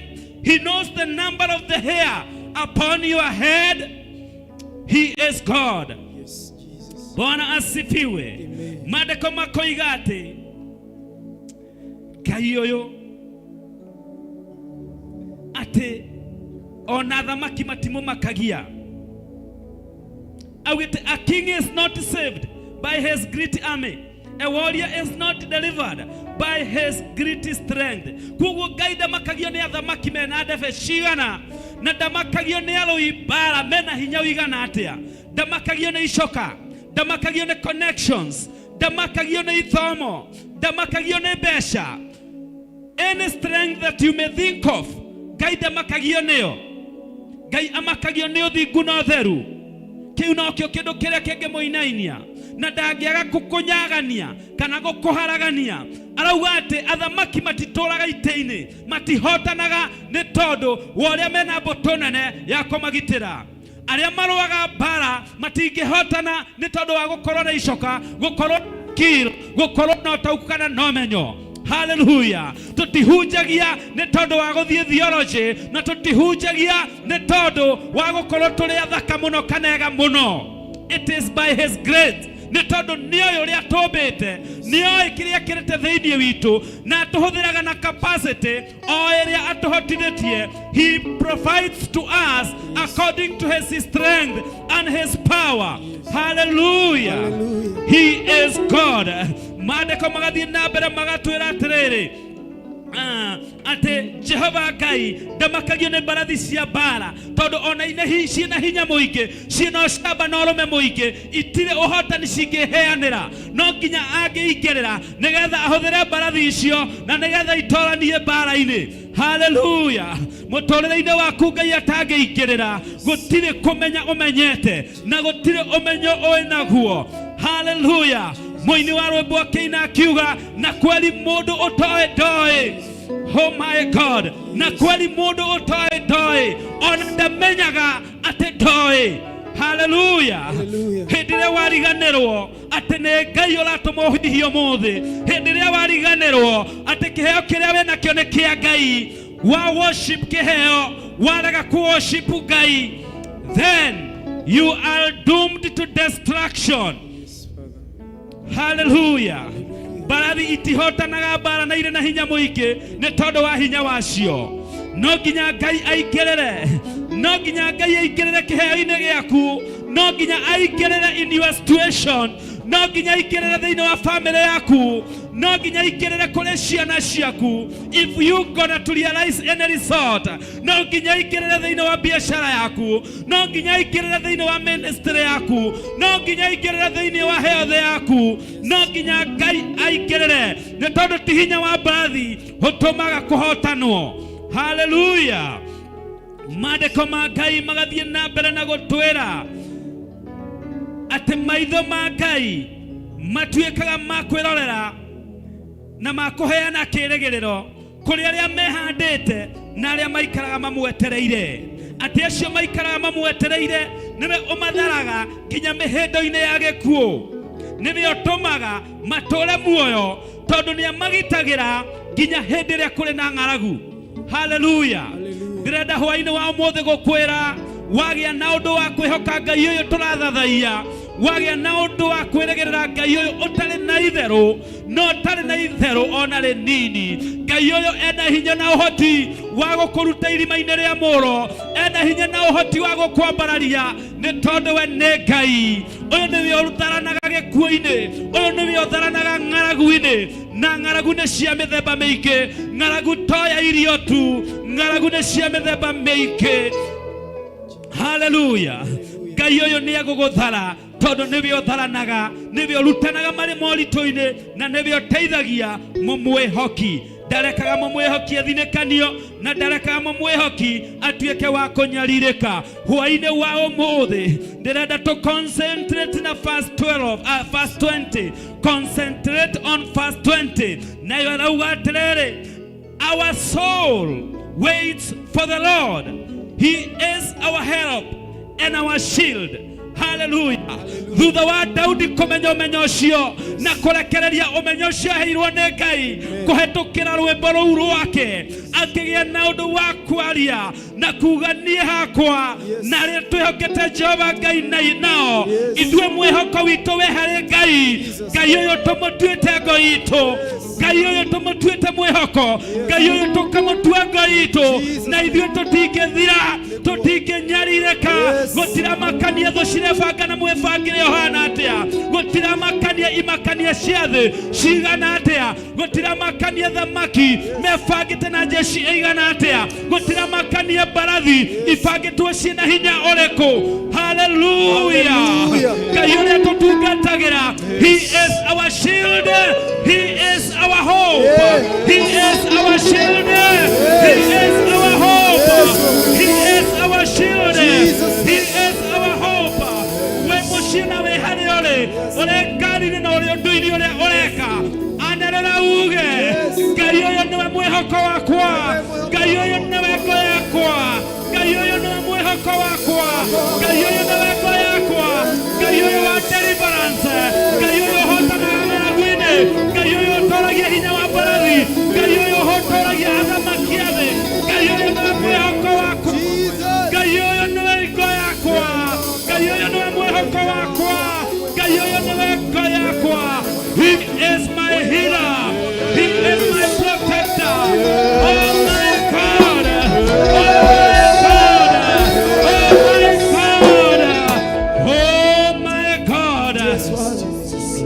he knows the number of the hair upon your head. He is God. Yes, Jesus. Bwana asifiwe. Amen. Maandĩko makoiga atĩ Ngai ũyũ atĩ ona athamaki matimũmakagia. Augĩte, "A king is not saved by his great army, a warrior is not delivered by his great strength." Koguo Ngai ndamakagio nĩ athamaki mena ndebe cigana, na ndamakagio nĩ arũi mbara mena hinya ũigana atĩa, ndamakagio nĩ icoka, ndamakagio nĩ connections, ndamakagio nĩ ithomo, ndamakagio nĩ mbeca. Any strength that you may think of, Ngai ndamakagio nĩyo. Ngai amakagio nĩ ũthingu na ũtheru. Kĩu nokĩo kĩndũ kĩrĩa kĩngĩmũinainia, na ndangĩaga gũkũnyagania kana gũkũharagania. Arauga atĩ athamaki matitũraga itĩ-inĩ, matihotanaga nĩ tondũ wa ũrĩa mena mbũtũ nene ya kũmagitĩra. Arĩa marũaga mbara matingĩhotana nĩ tondũ wa gũkorwo na icoka, gũkorwo skill, gũkorwo na ũtaũku kana na ũmenyo. Haleluya. Tũtihunjagia nĩ tondũ wa gũthiĩ theology, na tũtihunjagia nĩ tondũ wa gũkorwo tũrĩ athaka mũno kana ega mũno. It is by his grace, nĩ tondũ nĩoĩ ũrĩa tũmbĩte, nĩoĩ kĩrĩa kĩrĩte thĩinĩ witũ, na atũhũthĩraga na capacity o ĩrĩa atũhotithĩtie. He provides to us according to his strength and his power. Hallelujah. Hallelujah. He is God. Maandĩko magathiĩ na mbere magatwĩra atĩrĩrĩ, atĩ Jehova Ngai ndamakagio nĩ mbarathi cia mbara, tondũ ona ine ciĩna hinya mũingĩ, ciĩna ũcamba na ũrũme mũingĩ, itirĩ ũhotani cingĩheanĩra. No nginya angĩingĩrĩra nĩgetha ahũthĩre mbarathi icio na nĩgetha itoranie mbara-inĩ. Haleluya. Mũtũrĩre-inĩ waku Ngai atangĩingĩrĩra, gũtirĩ kũmenya ũmenyete na gũtirĩ ũmenyo ũĩ naguo. Haleluya. Mũini wa rwĩmbo akĩina akiuga, "Na kweli mũndũ ũtoĩ ndoĩ." Oh my God. Na kweli mũndũ ũtoĩ ndoĩ, ona ndamenyaga atĩ ndoĩ. Haleluya. Hallelujah. Hĩndĩ ĩrĩa wariganĩrwo atĩ nĩ Ngai ũratũma ũhihie ũmũthĩ, hĩndĩ ĩrĩa wariganĩrwo atĩ kĩheo kĩrĩa wĩnakĩo nĩ kĩa Ngai, wa worship kĩheo, warega ku worship Ngai, then you are doomed to destruction. Yes, Father. Haleluya. Mbarathi itihotanaga mbara na irĩ na hinya mũingĩ nĩ tondũ wa hinya wacio. No nginya Ngai aingĩrĩre, no nginya Ngai aingĩrĩre kĩheo-inĩ gĩaku, no nginya aingĩrĩre in your situation, no nginya aingĩrĩre thĩinĩ wa family yaku, no nginya aingĩrĩre kũrĩ ciana ciaku if you gonna to realize any result. No nginya aingĩrĩre thĩinĩ wa biacara yaku, no nginya aingĩrĩre thĩinĩ wa ministry yaku, no nginya aingĩrĩre thĩinĩ wa health yaku. No nginya Ngai aingĩrĩre, nĩ tondũ ti hinya wa mbarathi ũtũmaga kũhotanwo. Haleluya. Maandĩko ma Ngai magathiĩ na mbere na gũtwĩra atĩ maitho ma Ngai matuĩkaga ma kwĩrorera na ma kũheana kĩĩrĩgĩrĩro kũrĩ arĩa mehandĩte na arĩa maikaraga mamwetereire, atĩ acio maikaraga mamwetereire nĩwe ũmatharaga nginya mĩhĩndo-inĩ ya gĩkuũ, nĩwe ũtũmaga matũre muoyo, tondũ nĩ amagitagĩra nginya hĩndĩ ĩrĩa kũrĩ na ng'aragu. Haleluya. Ndĩrenda hwainĩ wa ũmũthĩ gũkwĩra, wagĩa na ũndũ wa kwĩhoka Ngai ũyũ tũrathathaiya, wagĩa na ũndũ wa kwĩrĩgĩrĩra Ngai ũyũ ũtarĩ na itherũ, no ũtarĩ na itherũ ona rĩnini. Ngai ũyũ ena hinya na ũhoti wa gũkũruta irima-inĩ rĩa mũro, ena hinya na ũhoti wa gũkwambararia, nĩ tondũ we nĩ Ngai. Ũyũ nĩwe ũtharanaga gĩkuũ-inĩ, ũyũ nĩwe ũtharanaga ng'aragu-inĩ, na ng'aragu nĩ cia mĩthemba mĩingĩ. Ng'aragu to ya irio tu, ng'aragu nĩ cia mĩthemba mĩingĩ. Haleluya. Ngai ũyũ nĩ egũgũthara. Tondũ nĩwe ũtharanaga, nĩwe ũrutanaga marĩ moritũ-inĩ, na nĩwe ũteithagia mũmwĩhoki. Ndarekaga mũmwĩhoki athinĩkanio, na ndarekaga mũmwĩhoki atuĩke wa kũnyarirĩka. Hwaĩ-inĩ wa ũmũthĩ ndĩrenda to concentrate na verse 12, verse 20. Concentrate on verse 20. Nayo arauga atĩrĩrĩ, "Our soul waits for the Lord. He is our help and our shield." Hallelujah. Thutha wa Daudi kũmenya ũmenyo ũcio na kũrekereria ũmenyo ũcio aheirwo nĩ Ngai kũhetũkĩra rwĩmbo rũu rwake, akĩgĩa na ũndũ wa kwaria na kuga, niĩ hakwa na arĩa twĩhokete Jehova Ngai nao, ithuĩ mwĩhoko witũ wĩ harĩ Ngai. Ngai ũyũ tũmũtuĩte ngo itũ, Ngai ũyũ tũmũtuĩte mwĩhoko, Ngai ũyũ tũkamũtua ngo itũ, na ithuĩ tũtingĩthira, tũtingĩnyarirĩka. Gũtiramakania thũ cirebanga na mwĩbangĩre ũhana atĩa, gũtiramakania imakania cia thĩ cigana atĩa, gũtiramakania thamaki mebangĩte na jeshi ĩigana atĩa, gũtiramakania mbarathi ibangĩtwo ciĩna hinya ũrĩkũ. Haleluya. Hallelujah. Ngai ũrĩa tũtungatagĩra, he is our shield, he is our hope. He is our shield, he is our hope. He is our shield. Jesus. He is our hope. We mũciĩ na wĩ harĩa ũrĩ, ũrĩ ngari-inĩ na ũrĩ ũndũ-inĩ ũrĩa ũreka, anĩrĩra uge, Ngai ũyũ nĩwe mwĩhoko wakwa, Ngai ũyũ nĩwe ngo yakwa, Ngai ũyũ nĩwe mwĩhoko wakwa, Ngai ũyũ nĩwe ngo yakwa, Ngai ũyũ wa deliverance, Ngai ũyũ ũhotanaga ng'aragu-inĩ, Ngai ũyũ ũtoragia hinya wa mbarathi, Ngai ũyũ ũhotoragia athamaki a thĩ, Ngai ũyũ nĩwe mwĩhoko wakwa. Jesus. Ngai ũyũ nĩwe ngo yakwa, Ngai ũyũ nĩwe mwĩhoko wakwa, Ngai ũyũ nĩwe ngo yakwa. He is my healer, he is my protector. Oh my God, oh my God, oh my God, oh my God.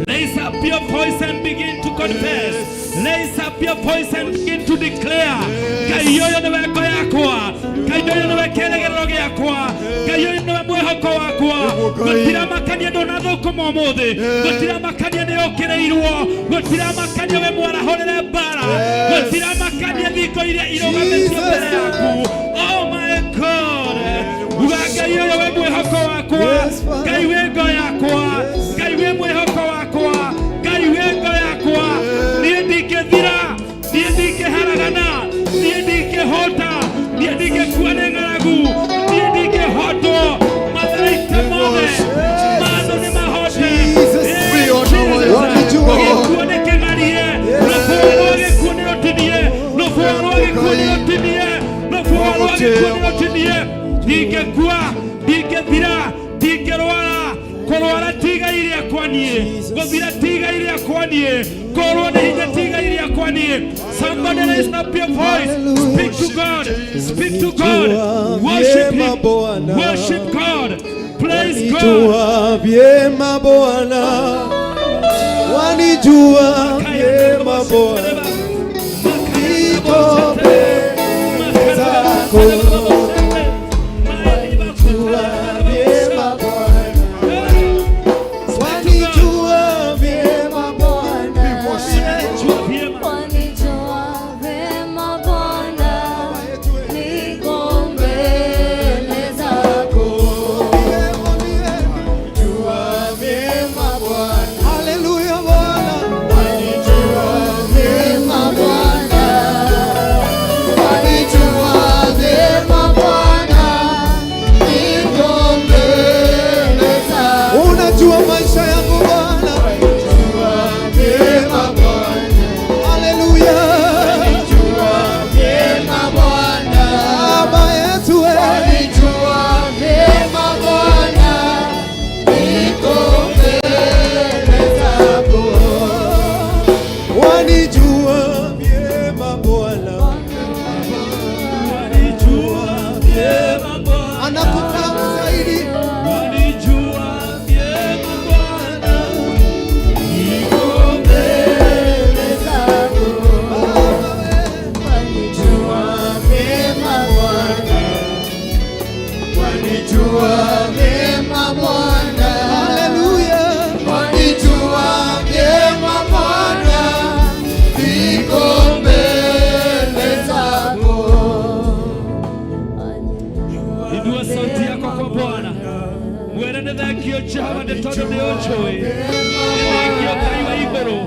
Raise up your voice and begin to confess. Raise up your voice and begin to declare. Ngai ũyũ nĩwe ngo yakwa. Ngai ũyũ nĩwe kĩĩrĩgĩrĩro gĩakwa. Ngai ũyũ nĩwe mwĩhoko wakwa. Gũtiramakania ndũnathũkũma ũmũthĩ. Gũtiramakania nĩ ũkĩrĩirwo. Gũtiramakania we mwarahũrĩre mbara. Gũtiramakania thingo iria irũgamĩtio mbere yaku. Oh my God. Uga, Ngai ũyũ we mwĩhoko wakwa. Yes, Father. Ngai wĩ ngo yakwa. Ngai wĩ mwĩhoko wakwa. Ngai wĩ ngo yakwa. Niĩ ndingĩthira, niĩ ndingĩharagana, niĩ ndingĩhota, niĩ ndingĩkua nĩ ng'aragu, niĩ ndingĩhotwo. Matharaita mothe mathũ nĩ mahote. Jesus. Eh, Jesus. Gĩkuũ nĩ kĩng'arie, rũhuho rwa gĩkuũ nĩ rũtinie, rũhuho rwa gĩkuũ nĩ rũtinie, rũhuho rwa gĩkuũ nĩ rũtinie. Ndingĩkua, ndingĩthira, ndingĩrwara. Kũrwara ti igai rĩakwa niĩ, gũthira ti igai rĩakwa niĩ, kũrwo nĩ hinya ti igai rĩakwa niĩ. Somebody raise up your voice. Speak to God, speak to God. Worship him, worship God, praise God. Wanijua vyema Bwana, wanijua vyema Bwana, niko mbele zako. Wanijua vyema Bwana, wanijua vyema Bwana. Wanijua vema Bwana, niko mbele zako. Wanijua vyema Bwana. Haleluya Bwana. Wanijua vyema Mwĩre nĩ thengio Jehova nĩ tondũ nĩ ũnjũĩ. Nĩ thengio Ngai wa igũrũ.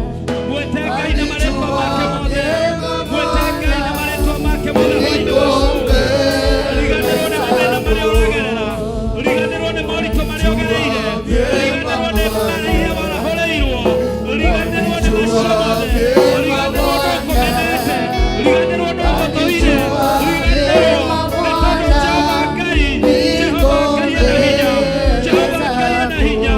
Mwĩte Ngai na marĩtwa make mothe. Mwĩte Ngai na marĩtwa make mothe hwainĩ wa ũmũthĩ. Riganĩrwo nĩ mathĩna marĩa ũragerera. Riganĩrwo nĩ moritũ marĩa ũgereire. Riganĩrwo nĩ marĩa warahũrĩirwo. Riganĩrwo nĩ macio mothe. Riganĩrwo nĩ ũkũmenete. Riganĩrwo nĩ ũgũthũire. Riganĩrwo nĩ tondũ Jehova Ngai, Jehova Ngai ena hinya. Jehova Ngai ena hinya.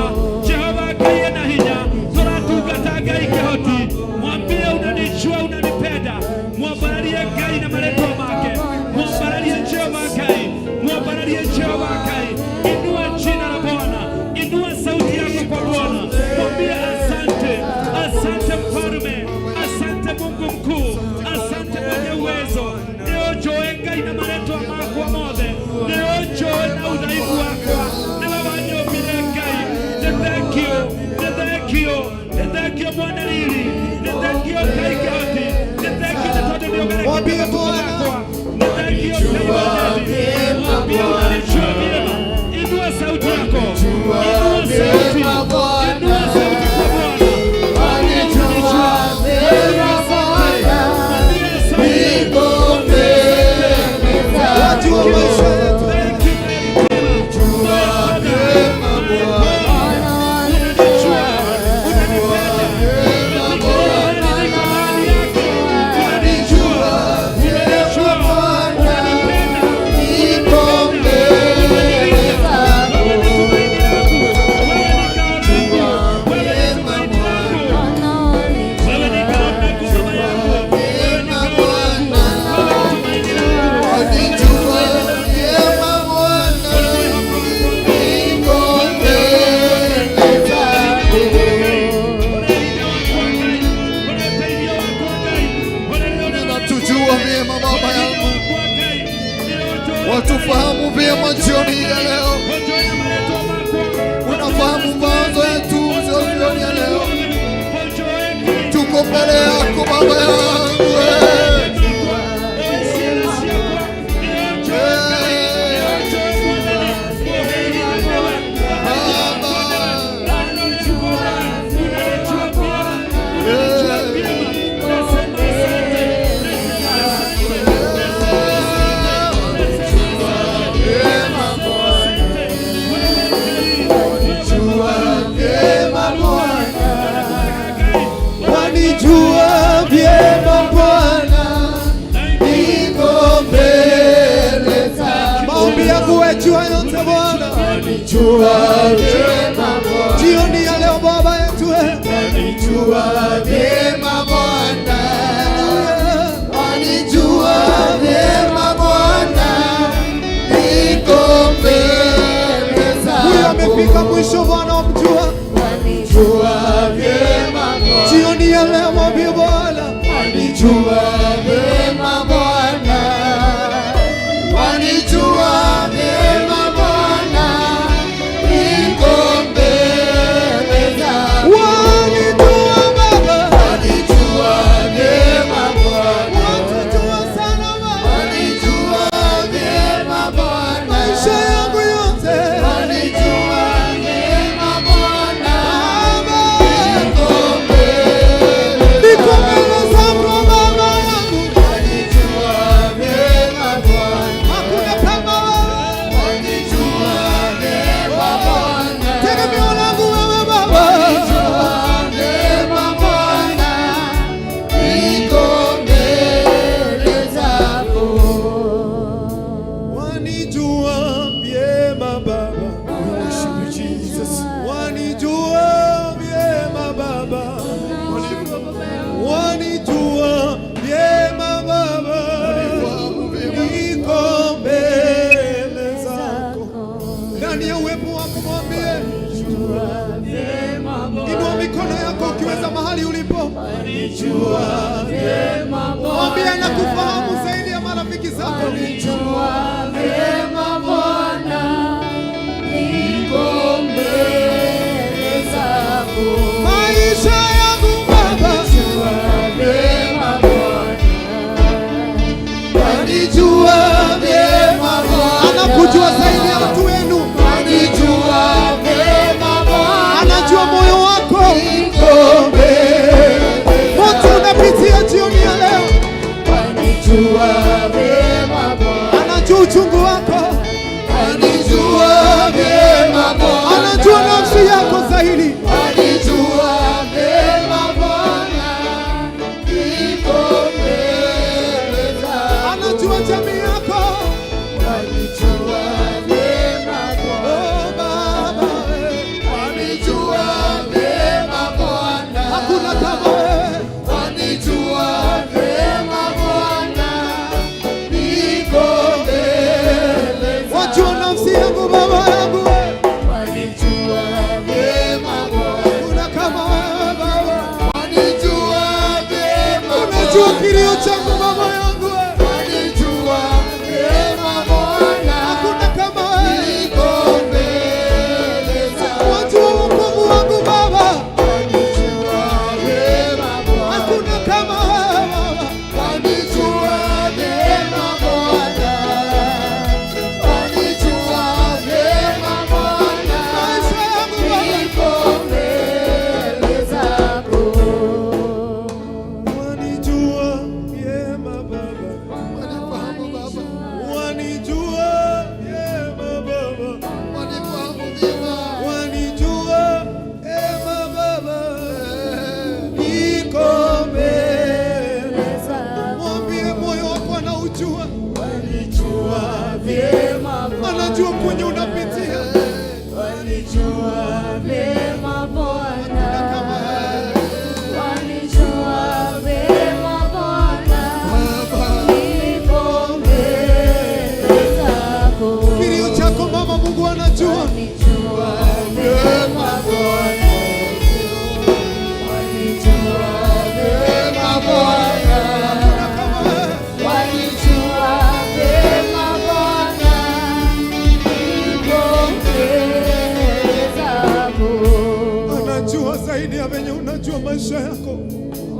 Jehova Ngai ena hinya. Tũratungata Ngai kĩhoti. Mwambie unanijua, unanipenda. Mwambararie Ngai na marĩtwa make. Mwambararie Jehova Ngai. Mwambararie Jehova Ngai. Inua jina la Bwana. Inua sauti yako kwa Bwana. Mwambie asante. Asante mfalme. Asante Mungu mkuu. Asante mwenye uwezo. Nĩũnjũĩ Ngai na marĩtwa makwa mothe. Nĩũnjũĩ na udhaifu wakwa. Nĩwe wanyũmbire Ngai. Nĩ thengio. Nĩ thengio. Nĩ thengio mwana riri. Nĩ thengio Ngai kĩhoti. Nĩ thengio nĩ tondũ nĩũgereketie Mwambie matukũ Bwana. makwa. Nĩ thengio Ngai wa Daudi. Mwambie unanijua vyema. Inua sauti yako. Inua sauti. Inua sauti kwa Bwana. Mwambie unanijua. Mwambie asante. Mwambie asante. Wajua maisha yetu. Thank you, my Redeemer. My Father, my God. Unanijua, unanipenda. Umefikiria hali niko ndani yako. Unanijua, unanijua, unanipenda, unanipenda, unanilinda. Wewe ni tumaini langu, wewe ni ngao langu, wewe ni tumaini langu. Wewe ni ngao langu baba yangu, wewe ni ngao langu, wewe ni tumaini langu, wewe ni tumaini langu. Unatujua vyema Baba yangu, watufahamu vyema jioni ya leo, unafahamu mawazo yetu jioni ya leo. Tuko mbele yako Baba yangu, eh. Wanijua vyema Bwana, Niko mbele zako. maombi yangu wajua yote Bwana. Wanijua vyema Bwana. Jioni ya leo Baba yetu, eh. Wanijua vyema Bwana. Wanijua vyema Bwana. Niko mbele zako. Huyu amefika mwisho Bwana wamjua. Wanijua vyema Bwana. Jioni ya leo mwambie Bwana, Wanijua vyema Bwana. Wanijua vyema Bwana. Niko mbele zako. wanijua Baba, Wanijua vyema Bwana. watujua sana Baba, Wanijua vyema Bwana. maisha yangu yote Wanijua vyema Bwana. Baba, Niko mbele niko mbele zako Baba yangu, Wanijua vyema Bwana. hakuna kama wewe, Wanijua vyema Bwana. tegemeo langu wewe Baba. Wanijua vyema Bwana. Niko mbele zako. Wanijua vyema Baba, wanijua vyema Baba, wanijua vyema Baba, niko mbele zako. Ndani ya uwepo wako mwambie, inua mikono yako ukiweza mahali ulipo, mwambie nakufahamu zaidi ya marafiki zako. Wanijua vyema Bwana, niko mbele zako. Maisha yangu Baba, Vyema Bwana. Wanijua vyema Bwana. anakujua zaidi ya watu wenu. Wanijua Kilio changu baba yangu, Wanijua vyema Bwana, hakuna kama wewe. niko mbele zako. Wajua wokovu wangu Baba, Wanijua vyema Bwana, hakuna kama wewe Baba. wanijua vyema Bwana, wanijua vyema Bwana, Maisha yangu Baba, niko mbele zako. wanijua vyema Baba, Wanifahamu Baba, wanijua vyema Baba, wanifahamu vyema. wanijua vyema Baba, niko mbele. Mwambie moyo wako anaujua, Wanijua vyema Bwana, anajua kwenye unapitia. wanijua vyema Bwana, wanijua vyema Bwana, niko mbele zako. Kilio chako mama, Mungu anajua. Wanijua vyema Bwana, wanijua vyema Bwana, Hakuna kama wewe. wanijua vyema Bwana, niko mbele zako. Anajua zaidi ya venye unajua maisha yako.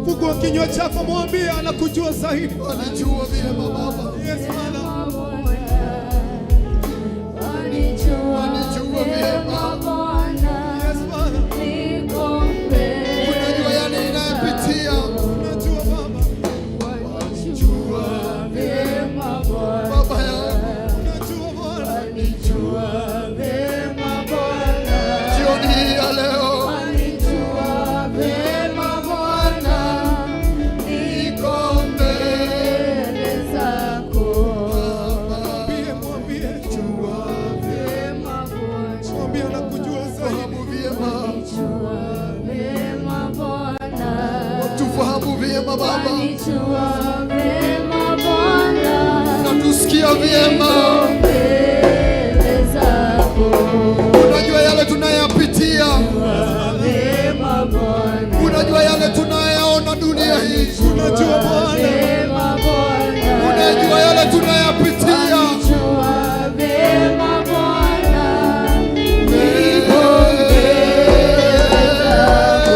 Fungua kinywa chako, mwambie anakujua zaidi. Wanijua vyema Baba, Yes, Father. Wanijua vyema Bwana, Yes, Father. niko mbele unajua yale ninayopitia. Unajua Baba, Wanijua vyema Bwana, Baba yangu, unajua Bwana. wanijua vyema Bwana, jioni hii ya leo wanijua vyema Bwana, niko mbele zako. Mwambie, mwambie, Vyema Bwana, mwambie anakujua zaidi. fahamu vyema, wanijua vyema Bwana, tufahamu vyema Baba, wanijua vyema Bwana, natusikia vyema, mbele zako. unajua yale tunayapitia, Vyema Bwana, unajua yale tunayaona dunia hii, Unajua Bwana, vyema Bwana, unajua yale tunayapitia. wanijua vyema Bwana, niko mbele zako.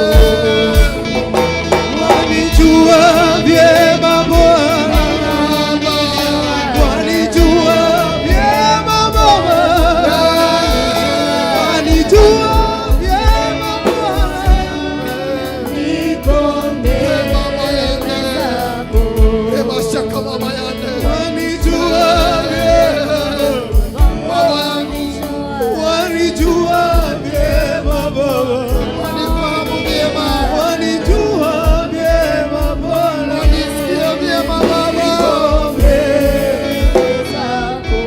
wanijua vyema Bwana, wanijua vyema Baba, wanijua vyema Bwana. Niko mbele zako. Rebashaka baba yane, Wanijua vyema, baba yangu, wanijua vyema Baba, wanifahamu vyema, wanijua vyema Bwana. wanisikia vyema Baba.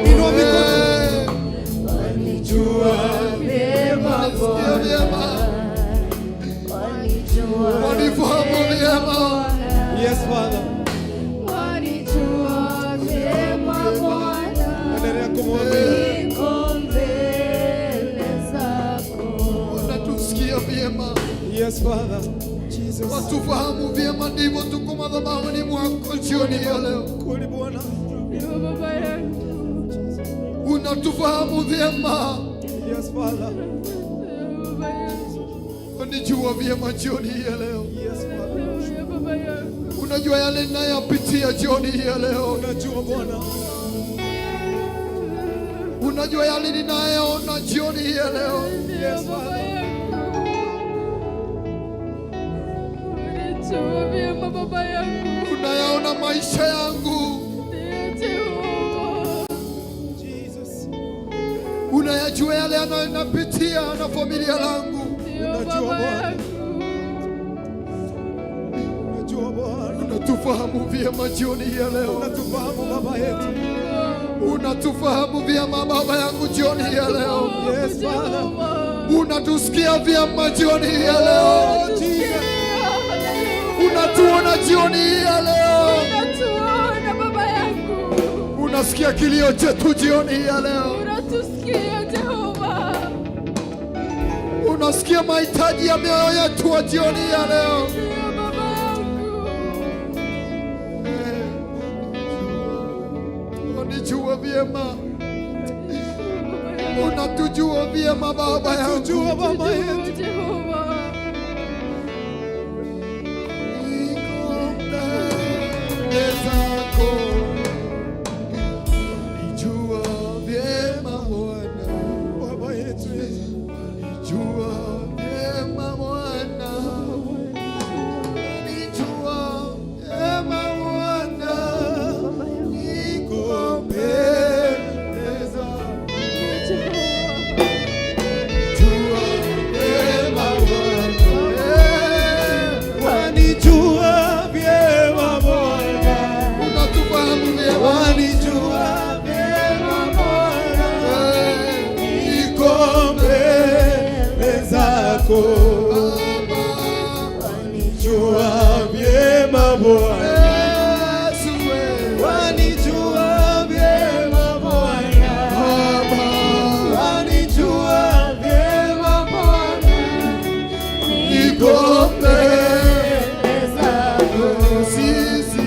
Inua mikono. Wanijua vyema Wanisikia Bwana, vyema, wanijua wanifahamu vyema. Yes, Father. Wanijua vyema Bwana, Endelea kumwambia. niko mbele zako. Wanatusikia vyema, Yes, Father. Jesus. watufahamu vyema, ndivyo tuko madhabahuni mwako jioni ya leo. Kweli Bwana. Ndio baba yangu. Unatufahamu vyema, Yes, Father. Ndio baba yangu. unijua vyema jioni hii ya leo. Yes, Father. Ndio baba yangu. Unajua yale ninayopitia jioni hii ya leo, Unajua Bwana. unajua yale ninayoona jioni hii ya leo. Ndio baba yangu. Unijua vyema baba yangu. Unayaona maisha yangu, Ndio Jehova. Jesus. unayajua yale yanayonapitia na familia langu. Ndio Unajua baba Bwana. yangu. Unajua Bwana. Unatufahamu vyema jioni hii ya leo, Unatufahamu Baba yetu. unatufahamu vyema baba yangu jioni hii ya leo, Yes, Father. Jehova. unatusikia vyema jioni hii ya leo, Oh, Jesus. unatuona jioni hii ya leo, Unatuona baba yangu. unasikia kilio chetu jioni hii ya leo, Unatusikia Jehova. unasikia mahitaji ya mioyo yetu wa jioni hii ya leo. Ndio baba yangu. vyema, unatujua vyema Baba yangu. Tujua Baba yetu. Jehova. Niko mbele zako, nijua vyema Bwana, Baba yetu Yesu. nijua vyema Bwana, nijua vyema Bwana, niko mbele zako. Jua vyema Bwana, Wanijua vyema Bwana. unatufahamu vyema. Wanijua vyema Bwana. Niko Niko mbele zako. Baba, Wanijua vyema Bwana. Yesu wewe. Wanijua vyema Bwana. Baba, Wanijua vyema Bwana. niko mbele zako. sisi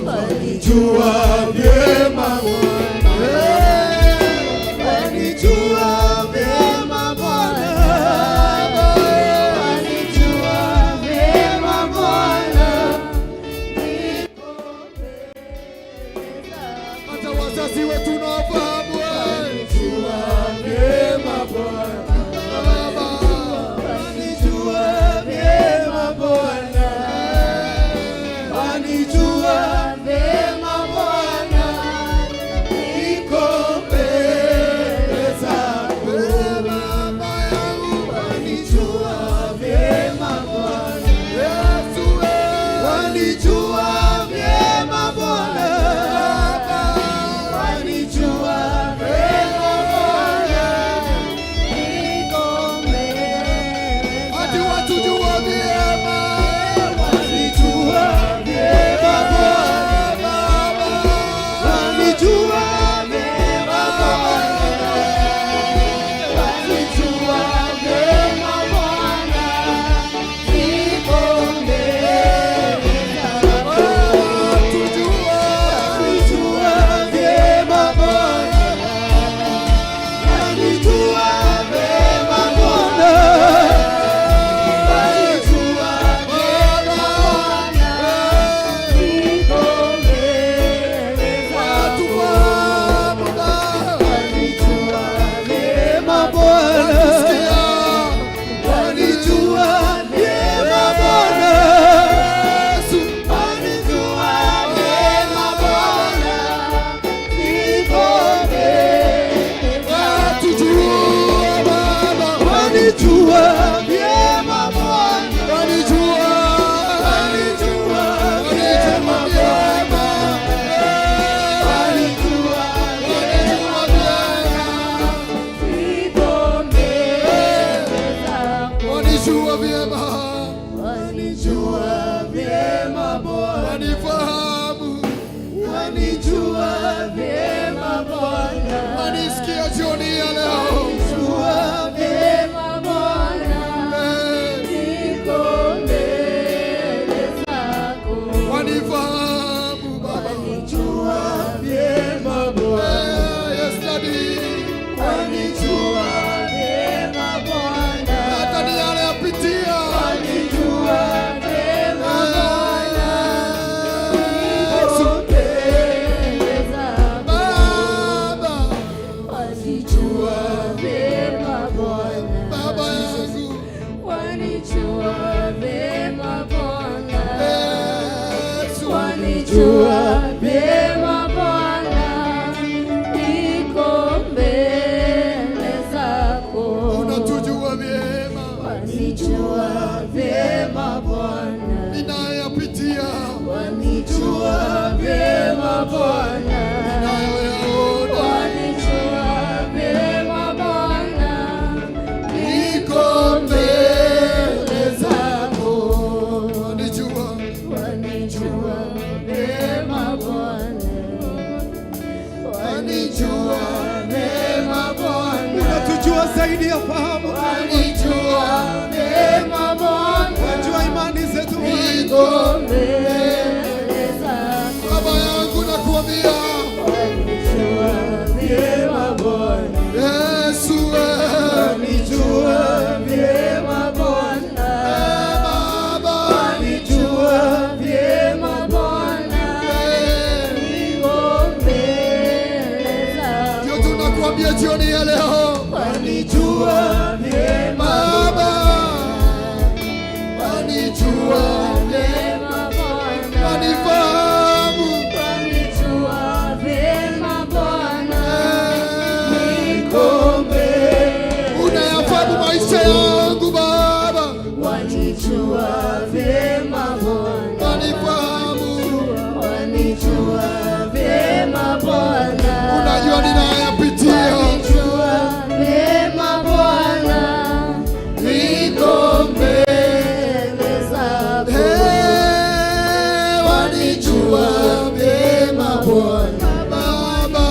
Wanijua vyema Bwana. Wanijua vyema Bwana. Wanijua vyema Bwana. hata wazazi wetu unawafahamu wewe. Wanijua vyema Bwana. Baba, Wanijua vyema Bwana. Wanijua vyema Bwana. Niko mbele zako. wewe Baba yangu, Wanijua vyema Bwana. Yesu wewe. Wanijua vyema Bwana. Wanijua vyema Bwana. Hadi watujua vyema. Wanijua vyema Bwana. Baba, Wanijua vyema Bwana. Wanijua vyema Bwana. Niko mbele zako. watujua. Wanijua vyema Bwana. Wanijua vyema Bwana. Wanijua vyema Bwana. Niko mbele zako. Watufahamu Baba. Wanijua vyema Bwana. Sikia. Wanijua vyema Bwana. Yesu. Wanijua vyema Bwana. Niko mbele Watujua Baba. Wanijua vyema Bwana. Wanijua. Wanijua vyema Bwana. Wanijua Wanijua vyema. Wanijua vyema. Wanijua vyema Bwana. Wanifahamu. Wanijua vyema Bwana. Wanisikia jioni ya leo. Wanijua vyema Wanifahamu Baba. Wanijua vyema Bwana. Yes, Daddy. Wanijua vyema Bwana. Hata ninayoyapitia. Wanijua vyema Bwana. Yesu. Baba. Wanijua vyema Bwana. Baba yangu. Wanijua vyema Bwana. Yesu. Wanijua vyema Bwana, niko mbele zako. Unatujua vyema. Wanijua vyema Bwana, Ninayoyapitia. wanijua vyema Bwana, Ninayoyaona. wanijua vyema Bwana, Niko mbele zako. Wanijua. Wanijua vyema Bwana, Wanijua vyema Bwana. Unatujua zaidi ya fahamu. Wanijua vyema Bwana. Unajua imani zetu. Niko mbele zako. Baba yangu nakuambia. Wanijua maisha yangu Baba, Wanijua vyema Bwana, wanifahamu, wanijua vyema Bwana, unajua ninayapitia. Wanijua vyema Bwana, Niko mbele zako. Hey, wanijua vyema Bwana Baba,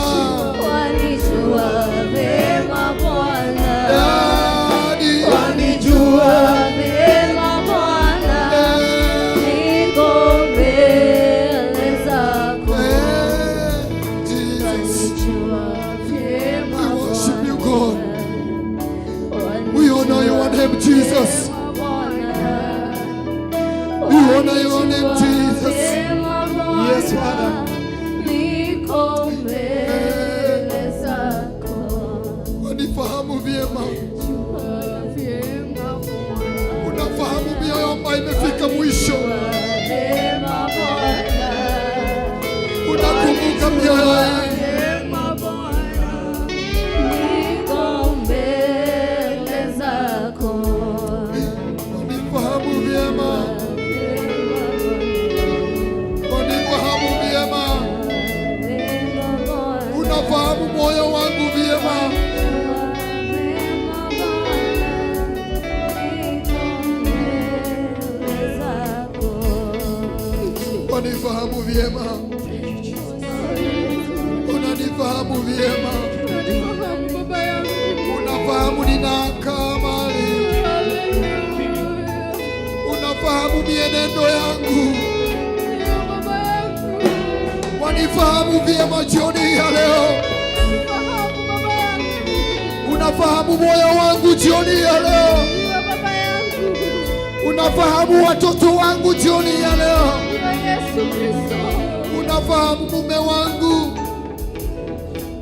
Wanijua vyema Bwana, Daddy, wanijua vyema Bwana, niko mbele zako. Hey, Jesus, Wanijua vyema we worship you, Bwana. God. We honor your name, Jesus. We honor your name, Jesus. Yes, Father. Niko mbele zako. Wanifahamu vyema, unafahamu mioyo ambayo imefika mwisho, Vyema Bwana. unakumbuka mioyo yetu. Vyema Bwana. Niko mbele zako. Wanifahamu vyema, wanifahamu vyema, Vyema Bwana. unafahamu moyo wangu vyema. Vyema Bwana. Niko mbele zako. Wanifahamu vyema, unanifahamu vyema, Unanifahamu baba yangu. unafahamu ninakaa mahali, Haleluya. unafahamu mienendo yangu, Ndio baba yangu. wanifahamu vyema jioni ya leo, Unanifahamu baba yangu. unafahamu moyo wangu jioni ya leo, Ndio baba yangu. unafahamu watoto wangu jioni ya leo, Ndio Yesu Kristo. unafahamu mume wangu,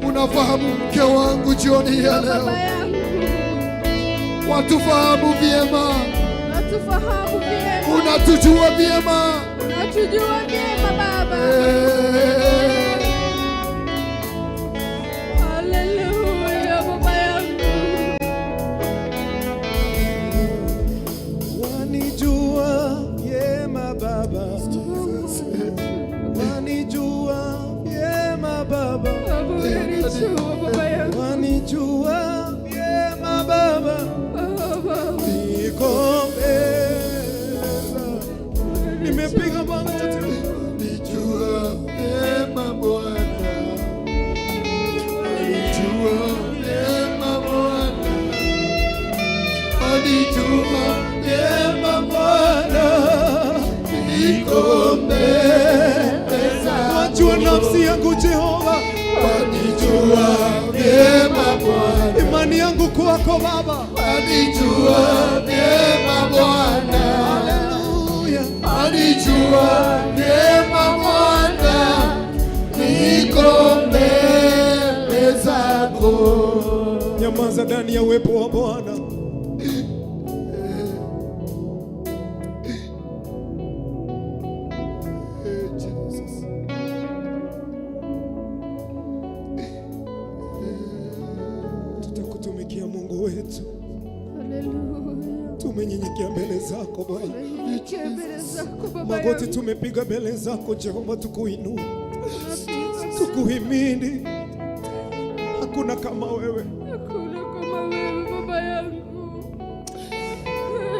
unafahamu mke wangu jioni ya Baba leo, yangu. watufahamu vyema, Unatufahamu vyema. unatujua vyema. Unatujua vyema Baba. Eh, Haleluya baba yangu. Wanijua vyema Baba, wanijua vyema Baba, Baba unanijua baba yangu. wanijua vyema Baba, Baba. niko mbele zako. Nimepiga magoti. Nijua vyema Bwana, nijua vyema Bwana, anijua vyema Bwana, niko mbele zako. Wajua nafsi yangu Jehova, Wanijua vyema Bwana, imani yangu kwako Baba. anijua vyema Bwana, Haleluya. anijua vyema Bwana, niko mbele zako. Nyamaza ndani ya uwepo wa Bwana. Hey, Jesus. Tutakutumikia Mungu wetu, Haleluya. tumenyenyekea mbele zako Bwana, Tunanyenyekea mbele zako baba magoti yangu. tumepiga mbele zako Jehova, tukuinue, Tunapiga. tukuhimidi. Hakuna kama wewe. Hakuna kama wewe baba yangu.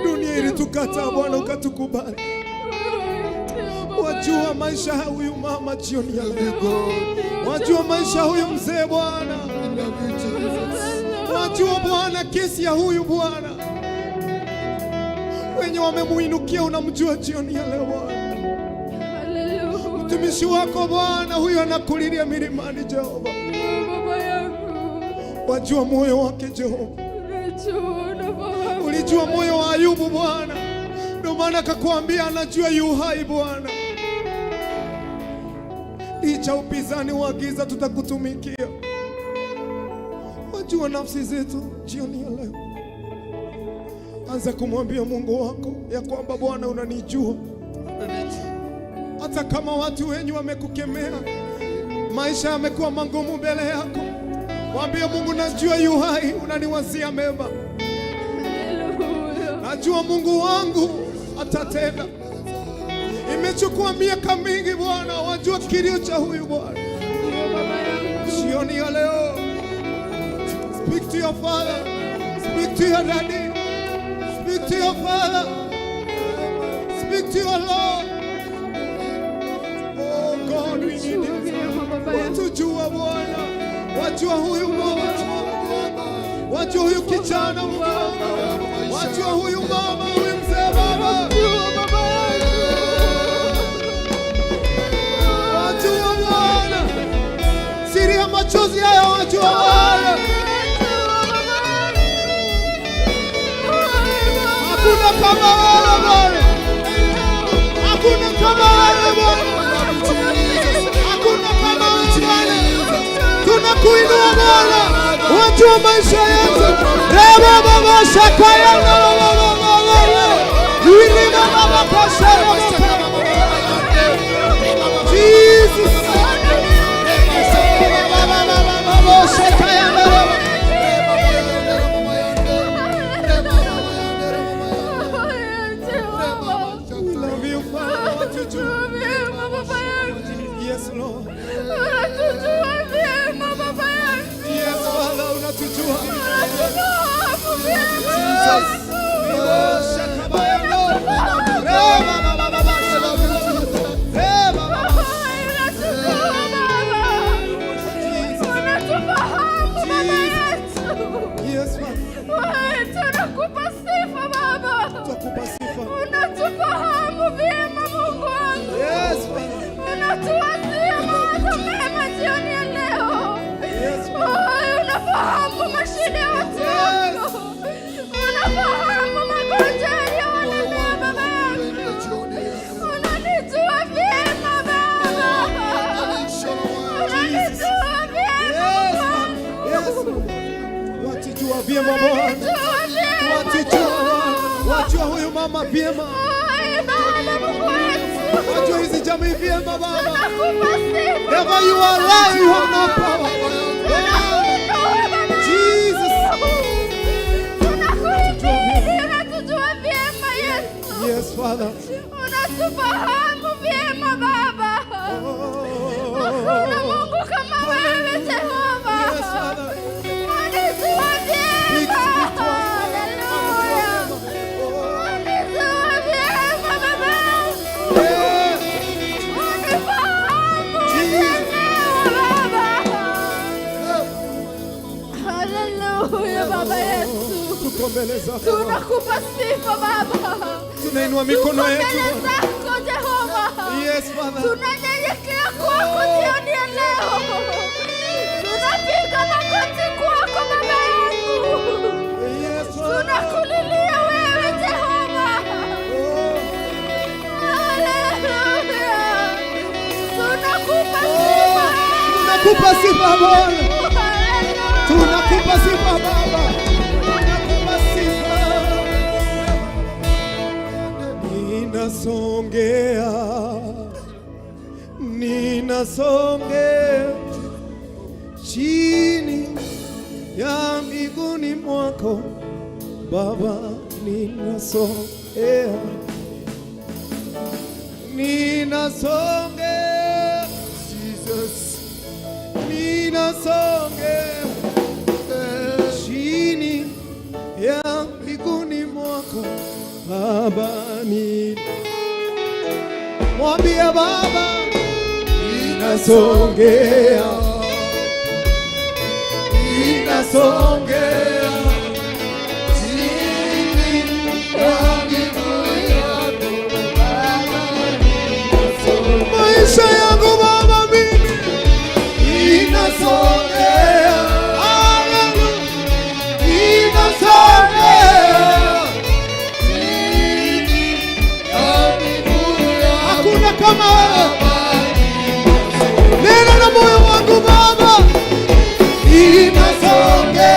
Dunia ilitukataa Bwana, ukatukubali. Ndio baba Wajua yangu. maisha ya huyu mama jioni ya leo, God, wajua maisha ya huyu mzee Bwana, I love you, Jesus. wajua Bwana kesi ya huyu Bwana, wenye wamemuinukia unamjua jioni ya leo Bwana. Haleluya. Mtumishi wako Bwana huyu anakulilia milimani Jehova, Ndio baba yangu. wajua moyo wake Jehova, Unajua, unafahamu. ulijua moyo wa Ayubu Bwana, ndio maana akakwambia anajua yu hai Bwana. Licha upinzani wa giza, tutakutumikia. Wajua nafsi zetu jioni ya leo, anza kumwambia Mungu wako ya kwamba Bwana, unanijua hata kama watu wenyu wamekukemea, maisha yamekuwa magumu mbele yako, mwambie Mungu, najua yu hai, unaniwazia mema. Najua Mungu wangu atatenda. Imechukua miaka mingi Bwana, wajua kilio cha huyu Bwana. Ndio baba yangu. Jioni ya leo, speak to your father, speak to your daddy, speak to your father, speak to your Lord. Oh God, we need Unanijua you. vyema baba yangu. Watujua Bwana, wajua huyu mama, wajua huyu kijana Mungu, wajua huyu mama, huyu mzee Baba, Ndio baba yangu. wajua Bwana siri ya machozi haya, wajua Bwana. Hakuna kama wewe Bwana, hakuna kama wewe Bwana, hakuna kama wewe Bwana. Tunakuinua Bwana, wajua maisha yetu. Reba baba shakaya na baba baba Wili baba baba shaka. Jesus. Baba baba baba shakaya na baba. We love you, Father. Watujua. Yes, Lord. Yes, Father, unatujua. Yes. Shakabaya, Lord. Reba baba baba shaka. Reba baba. Yes, Father. Tunakupa sifa Baba. Tutakupa sifa. Unatufahamu vyema Mungu wangu. Yes, Father. Unatuwazia mawazo mema jioni ya leo. Yes, Oh, unafahamu mashida ya watu wako. Unafahamu magonjwa yaliyowalemea baba yangu. Unanijua vyema Baba. Unanijua vyema Yes, Mungu Yes. wangu. Watujua vyema Bwana. Unanijua vyema Watujua. Wajua huyu mama vyema. Ai, Baba Mungu wetu. Wajua hizi jamii vyema Baba. Tunakupa sifa. Never you are alive, you have no power. Tunakuinua Baba. Jesus. Tunakuhimidi, unatujua vyema Yesu. Yes, Father. Unatufahamu vyema Baba. Hakuna Mungu kama wewe Jehova. Yes, Father. Unijua Speak, vyema. speak to us, Father. Haleluya. Unijua vyema Baba. Yes. Unifahamu Jesus. vyema Baba. Haleluya Baba yetu. Tuko mbele zako Bwana. Tunakupa sifa Baba. Tunainua mikono Tuko yetu mbele Bwana. zako Jehova. Yes, Father. Tunanyenyekea kwako jioni ya leo. Tunapiga magoti kwako Baba yangu. Yes, Father. Tunakulilia wewe Jehova. Oh. Haleluya. Tunakupa sifa. Tunakupa sifa Bwana. Haleluya. Tunakupa sifa Baba. Tunakupa sifa. Ninasongea, ninasongea chini ya miguuni mwako Baba, ninasongea, ninasongea, Jesus, ninasongea chini ya miguuni mwako Baba, ni mwambie Baba, ninasongea, ninasongea chini ya miguu yako Baba, maisha yangu Baba, mimi ninasongea, haleluya, ninasongea. Hakuna kama wewe. Nena na moyo wangu Baba, ninasongea.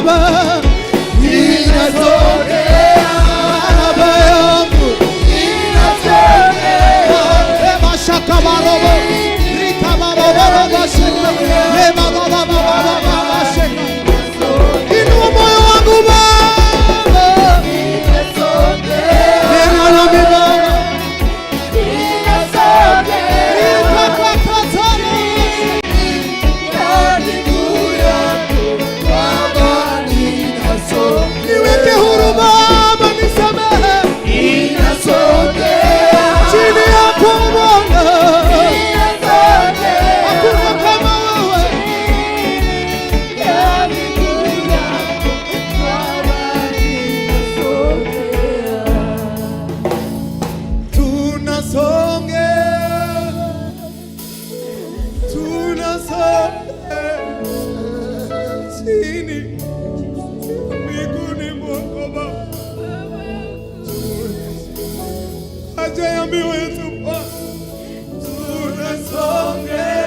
Baba, Ninasogea, Baba yangu. ninasogea, Ema shaka barobo, rika baba baba shaka, ema baba baba baba shaka. Inua moyo wangu Baba, ninasogea, nena nami Baba, ninasogea. rika kakatana. Miguu yako Baba, ninasogea, Niweke huru Baba, nisamehe ninasogea, chini yako Bwana, ninasogea. hakuna kama wewe. Tunasongea, tunasongea chini miguuni mwako Baba, haja ya mioyo yetu Bwana, tunasongea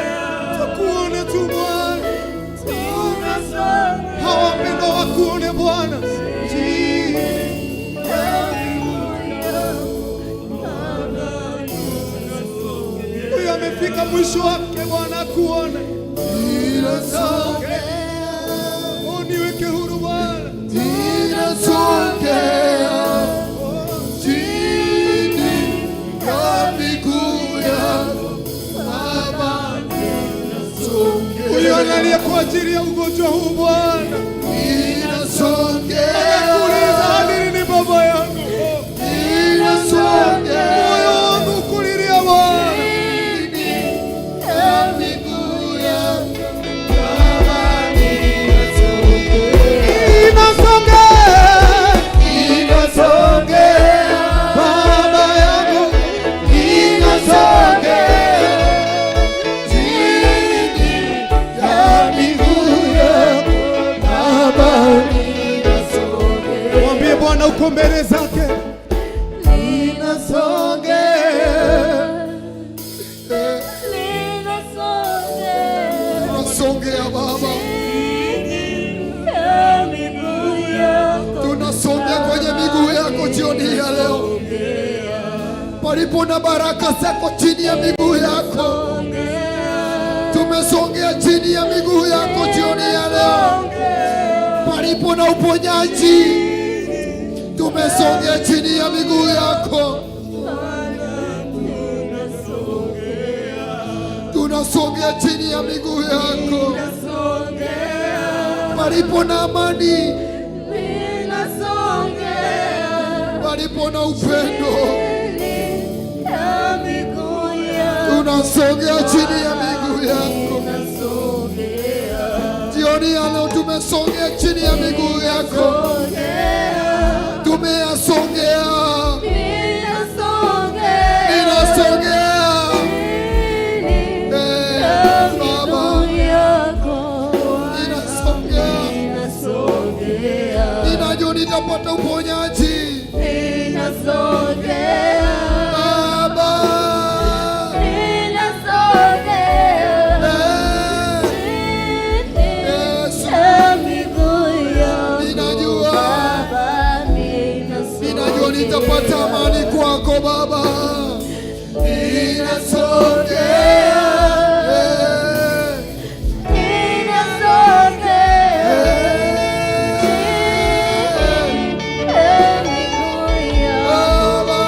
tukuone tu Bwana, hawa wapendwa wakuone Bwana chini huyu amefika mwisho wake Bwana akuone. Ninasogea, Oh, niweke huru Bwana. ninasogea chini ya miguu yako Baba, ninasogea, Huyu analia kwa ajili ya ugonjwa huu Bwana, ninasogea, anakuuliza hadi lini baba yangu? Oh, ninasogea moyo wangu ukulilia Bwana. chini ya miguu yako Baba, ninasogea, Ninasogea ninasogea, baba yangu, ninasogea chini ya miguu yako Baba, ninasogea, mwambie Bwana uko mbele zake. ninasogea. Tunasongea Baba, tunasongea kwenye miguu yako jioni hii ya leo, palipo na baraka zako chini ya miguu yako. Tumesongea chini ya miguu yako jioni ya leo, palipo na uponyaji tumesongea chini ya miguu yako. Tunasongea chini ya miguu yako, palipo na amani, palipo na upendo, tunasongea chini ya miguu yako. Jioni ya leo tumesongea chini ya miguu yako, tumeyasongea, ninasongea Eh, Baba, ninasongea, ninajua nitapata uponyaji Baba. Eh, Yesu, ninajua nitapata amani kwako Baba, ninasongea eh, Baba.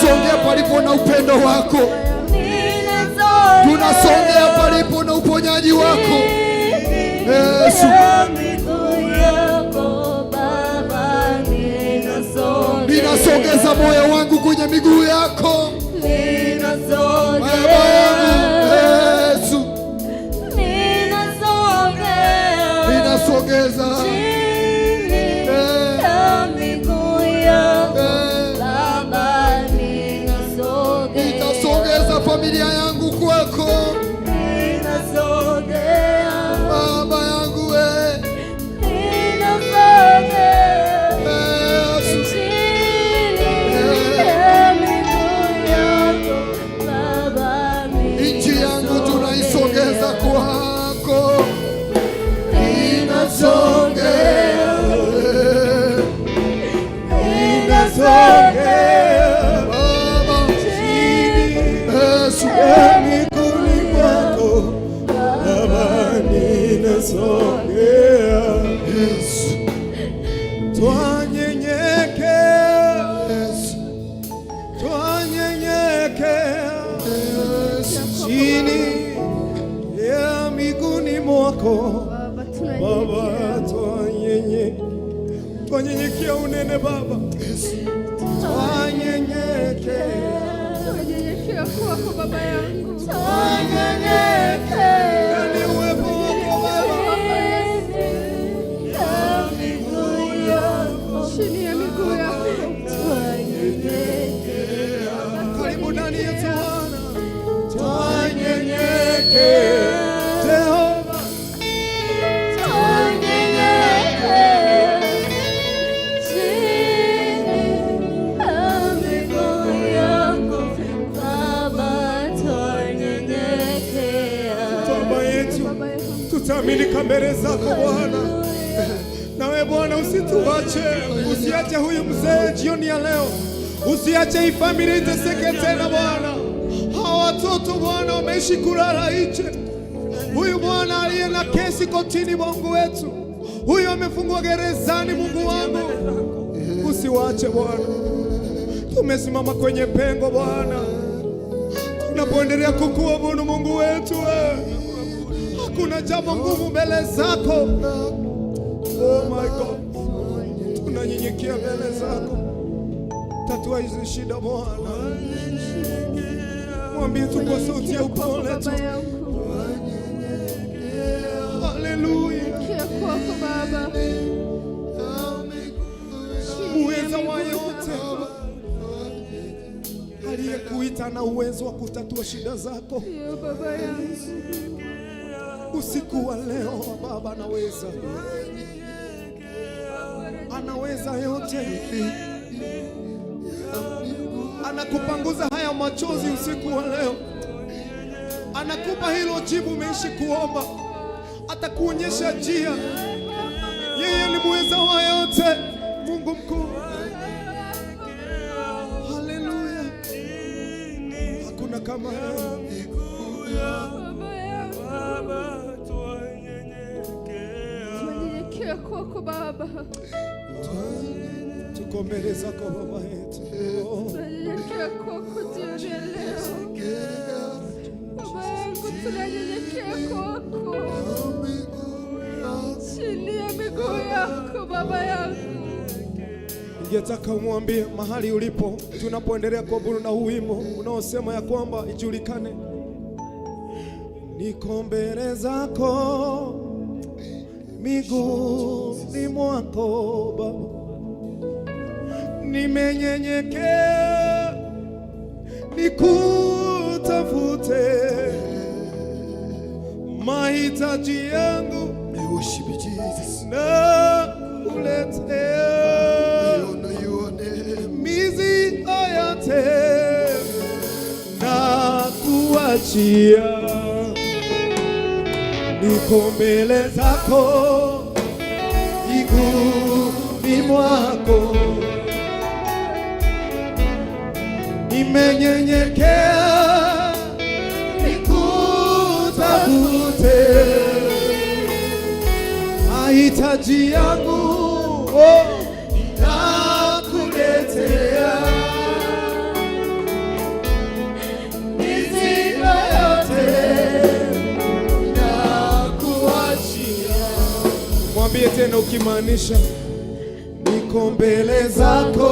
Tunasongea palipo na upendo wako, tunasongea palipo na uponyaji wako Yesu. Ninasogeza moyo wangu kwenye miguu yako Baba yangu Yesu, ninasogeza nitasogeza familia yangu kwako Baba yangu Yesu. Nchi yangu tunaisogeza kwako, inasogea, Ninasogea Baba chini Yesu, ya miguuni mwako Baba, ninasogea. Yesu, Twanyenyekea, Yesu, twanyenyekea Yesu, chini ya miguuni mwako Baba, twanyenyekea unene Baba, twanyenyekea, Tunanyenyekea kwako Baba yangu. twanyenyekea ni uwepo wako Baba. Chini ya miguu yako. Karibu ndani yetu Bwana, twanyenyekea Jehova, Baba yetu, tutaaminika mbele zako Bwana. Nawe Bwana usituache, usiache huyu mzee jioni ya leo, usiache hii familia iteseke tena Bwana. Hawa watoto Bwana wameishi kulala nje. Huyu Bwana aliye na kesi kotini, Mungu wetu, huyu amefungwa gerezani, Mungu wangu, usiwache Bwana. Tumesimama kwenye pengo Bwana, tunapoendelea kukuabudu Mungu wetu, hakuna jambo ngumu mbele zako. Oh my God, tunanyenyekea mbele zako, tatua hizi shida Bwana. Mwambie tu kwa sauti ya upole tu, Baba yangu. haleluya. Tunanyenyekea kwako Baba. Muweza wa yote, aliyekuita na uwezo wa kutatua shida zako Ndiyo Baba yangu. usiku wa leo. Baba anaweza, anaweza yote, anakupanguza haya machozi usiku wa leo, anakupa hilo jibu umeishi kuomba, atakuonyesha njia. Yeye ni muweza wa yote, Mungu mkuu. Haleluya, hakuna kama yeye. Baba yangu. Tunanyenyekea kwako Baba. Tuko mbele zako Baba yetu. Tunanyenyekea kwako jioni ya leo. Baba yangu, tunanyenyekea kwako. Chini ya miguu yako Baba yangu. Ningetaka umwambie mahali ulipo, tunapoendelea kuabudu na huu wimbo unaosema ya kwamba ijulikane, niko mbele zako miguuni mwako Baba, nimenyenyekea nikutafute, mahitaji yangu We worship you, Jesus. na kuletea We honor your name. mizigo yote na kuachia, niko mbele zako miguuni mwako, nimenyenyekea nikutafute, mahitaji yangu oh, nakuletea. Mwambie tena ukimaanisha, niko mbele zako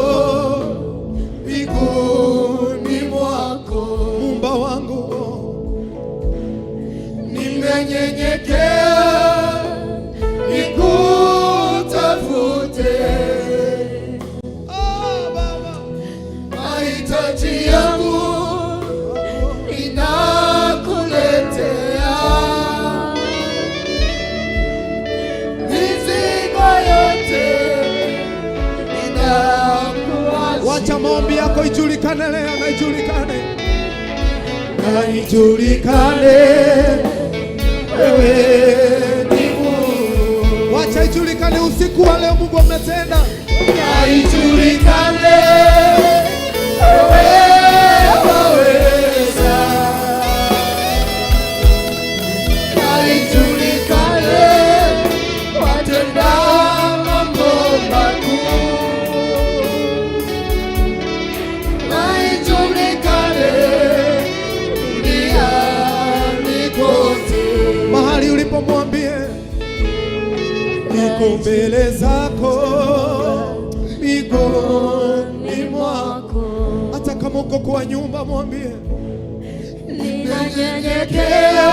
miguuni mwako, Muumba wangu, nimenyenyekea nikutafute. Ah, Baba, Mahitaji yangu ninakuletea, mizigo yote ninakuachia. Wacha maombi yako ijulikane leo, na ijulikane, na ijulikane wewe ni Mungu. Wacha ijulikane usiku wa leo Mungu ametenda. Na ijulikane wewe waweza, na ijulikane watenda mambo makuu, na ijulikane duniani kote. Mahali ulipomwambie, niko mbele zako miguuni mwako. Hata kama uko kwa nyumba, mwambie, Ninanyenyekea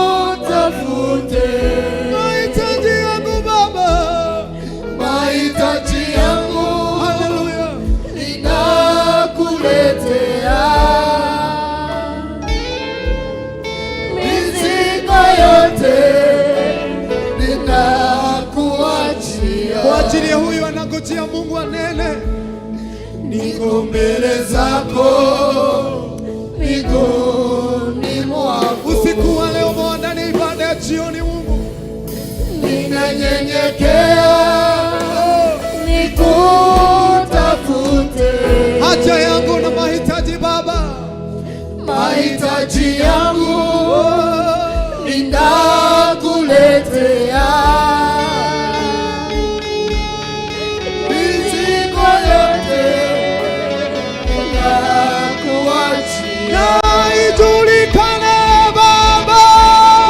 nikutafute, mahitaji yangu Baba, mahitaji yangu haleluya, ninakuletea, mizigo yote ninakuachia. Kwa ajili ya huyu anangojea Mungu anene, Niko mbele zako miguuni mwako, Usiku wa leo mwandalie ibada ya jioni Mungu, ninanyenyekea nikutafute, haja yangu na mahitaji Baba, mahitaji yangu ninakuletea, mizigo yote ninakuachia. Na ijulikane Baba,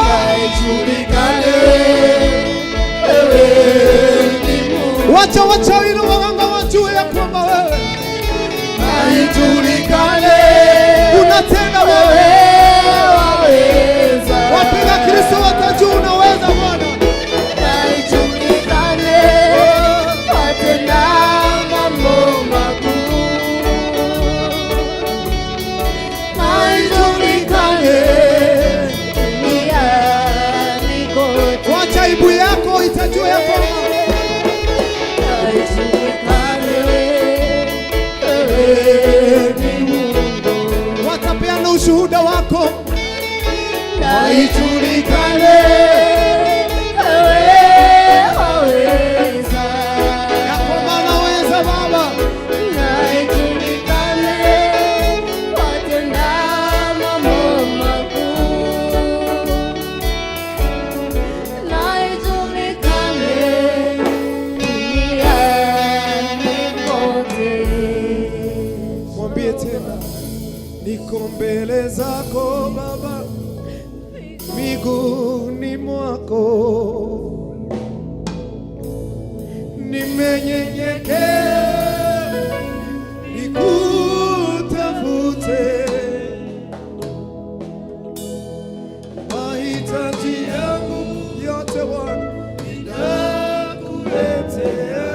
Na ijulikane wewe ni Mungu. Wacha wachawi na waganga wajue ya kwamba wewe Na ijulikane unatenda wewe. wewe waweza. Wapiga Kristo watajua unaweza Bwana. Na ijulikane watenda mambo makuu. Na ijulikane duniani kote. Wacha aibu yako itajua ya kwamba Na ijulikane wewe ni Mungu. Watapeana ushuhuda wako. Na ijulikane wewe waweza. Ya kwamba anaweza Baba. Na ijulikane watenda mambo makuu. Na ijulikane duniani kote. Mwambie tena, niko mbele zako Baba, miguuni mwako nimenyenyekea, nikutafute, mahitaji yangu yote Bwana ninakuletea,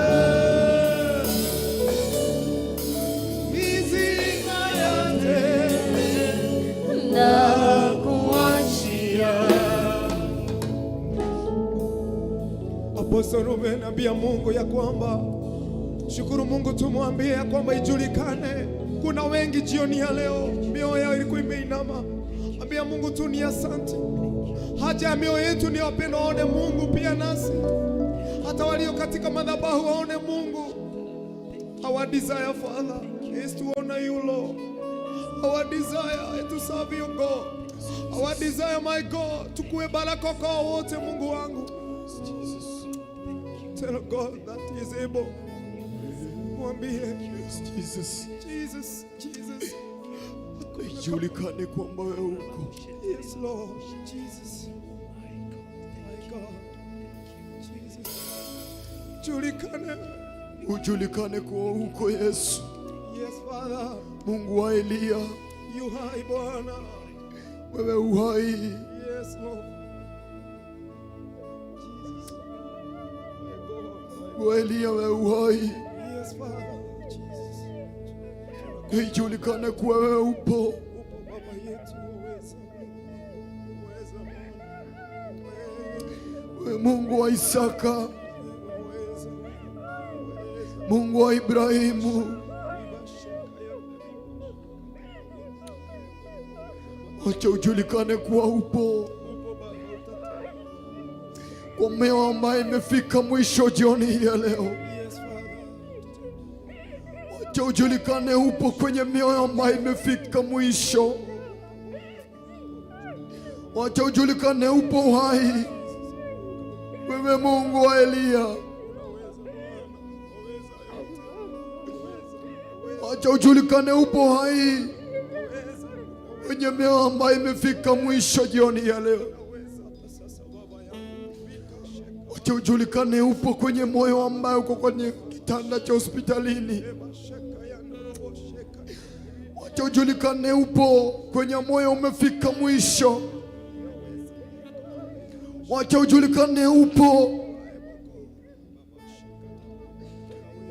mizigo yote Nakuachia. Apostle Ruben, ambia Mungu ya kwamba shukuru Mungu, tumwambie ya kwamba ijulikane kuna wengi jioni ya leo mioyo yao ilikuwa imeinama. Ambia Mungu tu ni asante. Haja ya mioyo yetu ni wapendwa waone Mungu pia nasi, hata walio katika madhabahu waone Mungu. Our desire, Father, is to honor you, Lord. Our desire is to serve you, God. Our desire, my God, tukue baraka kwa wote, Mungu wangu. Tell God that he is able. Mwambie Jesus, Jesus, Jesus. Ijulikane kwamba wewe uko. Yes, Lord. Jesus. My God. Jesus. Julikane. Ujulikane kuwa uko Yesu, Yes, Father. Mungu wa Eliya, Yu hai Bwana. wewe uhai. Yes, Lord. Jesus. My God. Mungu wa Eliya, wewe uhai. Yes, Father. Jesus. Ijulikane kuwa wewe upo. Upo Baba yetu, waweza. Waweza Bwana. Wewe Mungu wa Isaka, Waweza. Waweza. Mungu wa Ibrahimu, acha ujulikane kuwa upo Upo Baba, utatenda. kwa mioyo ambayo imefika mwisho jioni hii ya leo. Yes, Father. Acha ujulikane upo kwenye mioyo ambayo imefika mwisho. Wacha ujulikane upo uhai, wewe Mungu wa Eliya. Unaweza Bwana. Waweza yote. Waweza. Wacha ujulikane upo hai Waweza. kwenye mioyo ambayo imefika mwisho jioni ya leo. Waweza hata sasa Baba yangu. Vika sheka. Wacha ujulikane upo kwenye moyo ambayo uko kwenye kitanda cha hospitalini. Eba sheka ya ndorobo sheka. Wacha ujulikane upo kwenye moyo umefika mwisho. Wacha ujulikane upo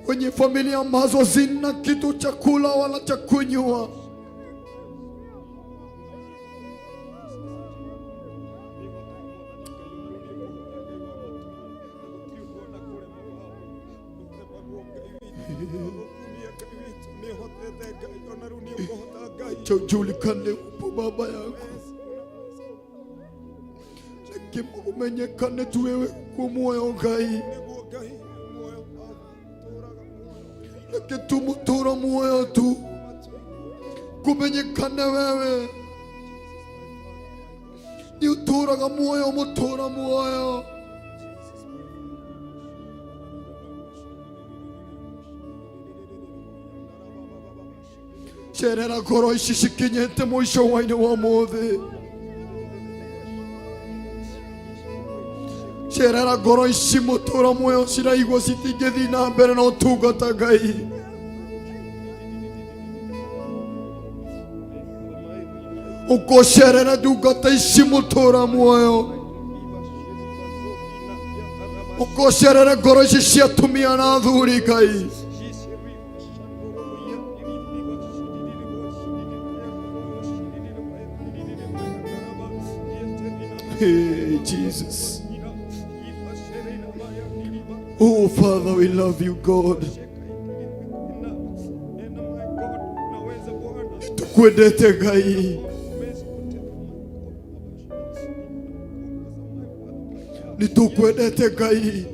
kwenye familia ambazo zina kitu cha kula wala cha kunywa. Wacha ujulikane upo Baba yako, lakini umenyekane tu wewe kwa moyo Ngai, lakini tumutura moyo tu kumenyekane wewe ni uturaga moyo mutura moyo. Cerera ngoro ici cikinyĩte mũico wa-inĩ wa ũmũthĩ. Cerera ngoro ici mũtũra muoyo ciraigua citingĩthiĩ na mbere na ũtungata Ngai. Ũkũcerera ndungata ici mũtũra muoyo, ũkũcerere ngoro ici cia atumia na athuri Ngai. Hey, Jesus. Oh, Father, we love you, God. Tukwendete Ngai. Nitukwendete Ngai.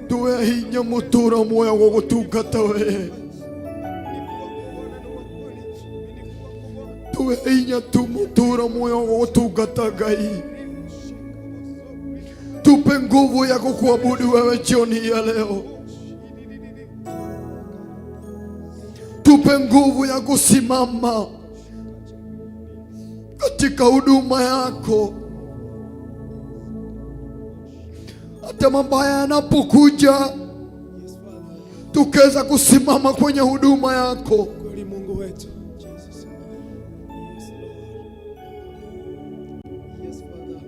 Tuwe hinya mutura muoyo wa gũtungata we. Tuwe hinya tu mutura muoyo wa gũtungata Ngai. Tupe nguvu ya kukuabudu wewe jioni ya leo. Tupe nguvu ya kusimama katika huduma yako, hata mabaya yanapokuja, tukaweza kusimama kwenye huduma yako. Kweli Mungu wetu. Jesus. Yes, Lord. Yes, Father.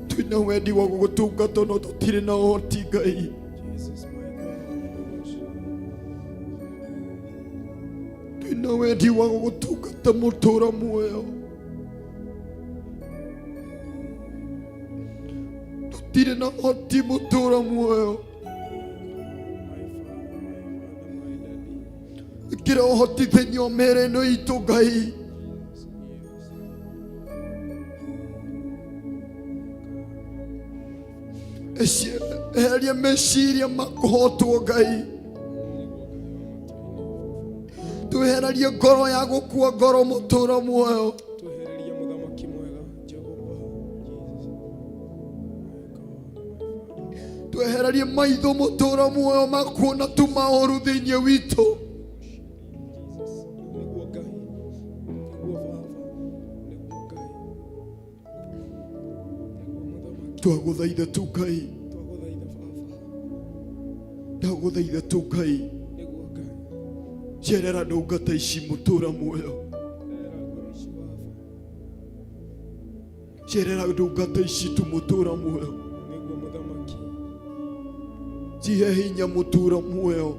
Twina wendi wa gũgũtungata no tũtirĩ na ũhoti Ngai. Jesus, my God. Twina wendi wa gũgũtungata mũtũra muoyo, tũtirĩ na ũhoti mũtũra muoyo. My Father, my Father, my Daddy. Ĩkĩra ũhoti thĩinĩ wa mĩĩrĩ ĩno itũ Ngai. Yes. Eheria meciria makũhotwo Ngai, twehererie ngoro ya gũkua ngoro mũtũra muoyo. Twehererie mũthamaki mwega Jehova. Jesus. My God, my Father. Twehererie maitho mũtũra muoyo makuona tu maũru thĩinĩ witũ. Twagũthaitha tu Ngai. Twagũthaitha Baba. Ndagũthaitha tu Ngai. Nĩguo Ngai. Cerera ndungata ici mũtũra muoyo. Cerera ngoro ici Baba. Cerera ndungata ici tu mũtũra muoyo. Nĩguo Mũthamaki. Cihe hinya mũtũra muoyo.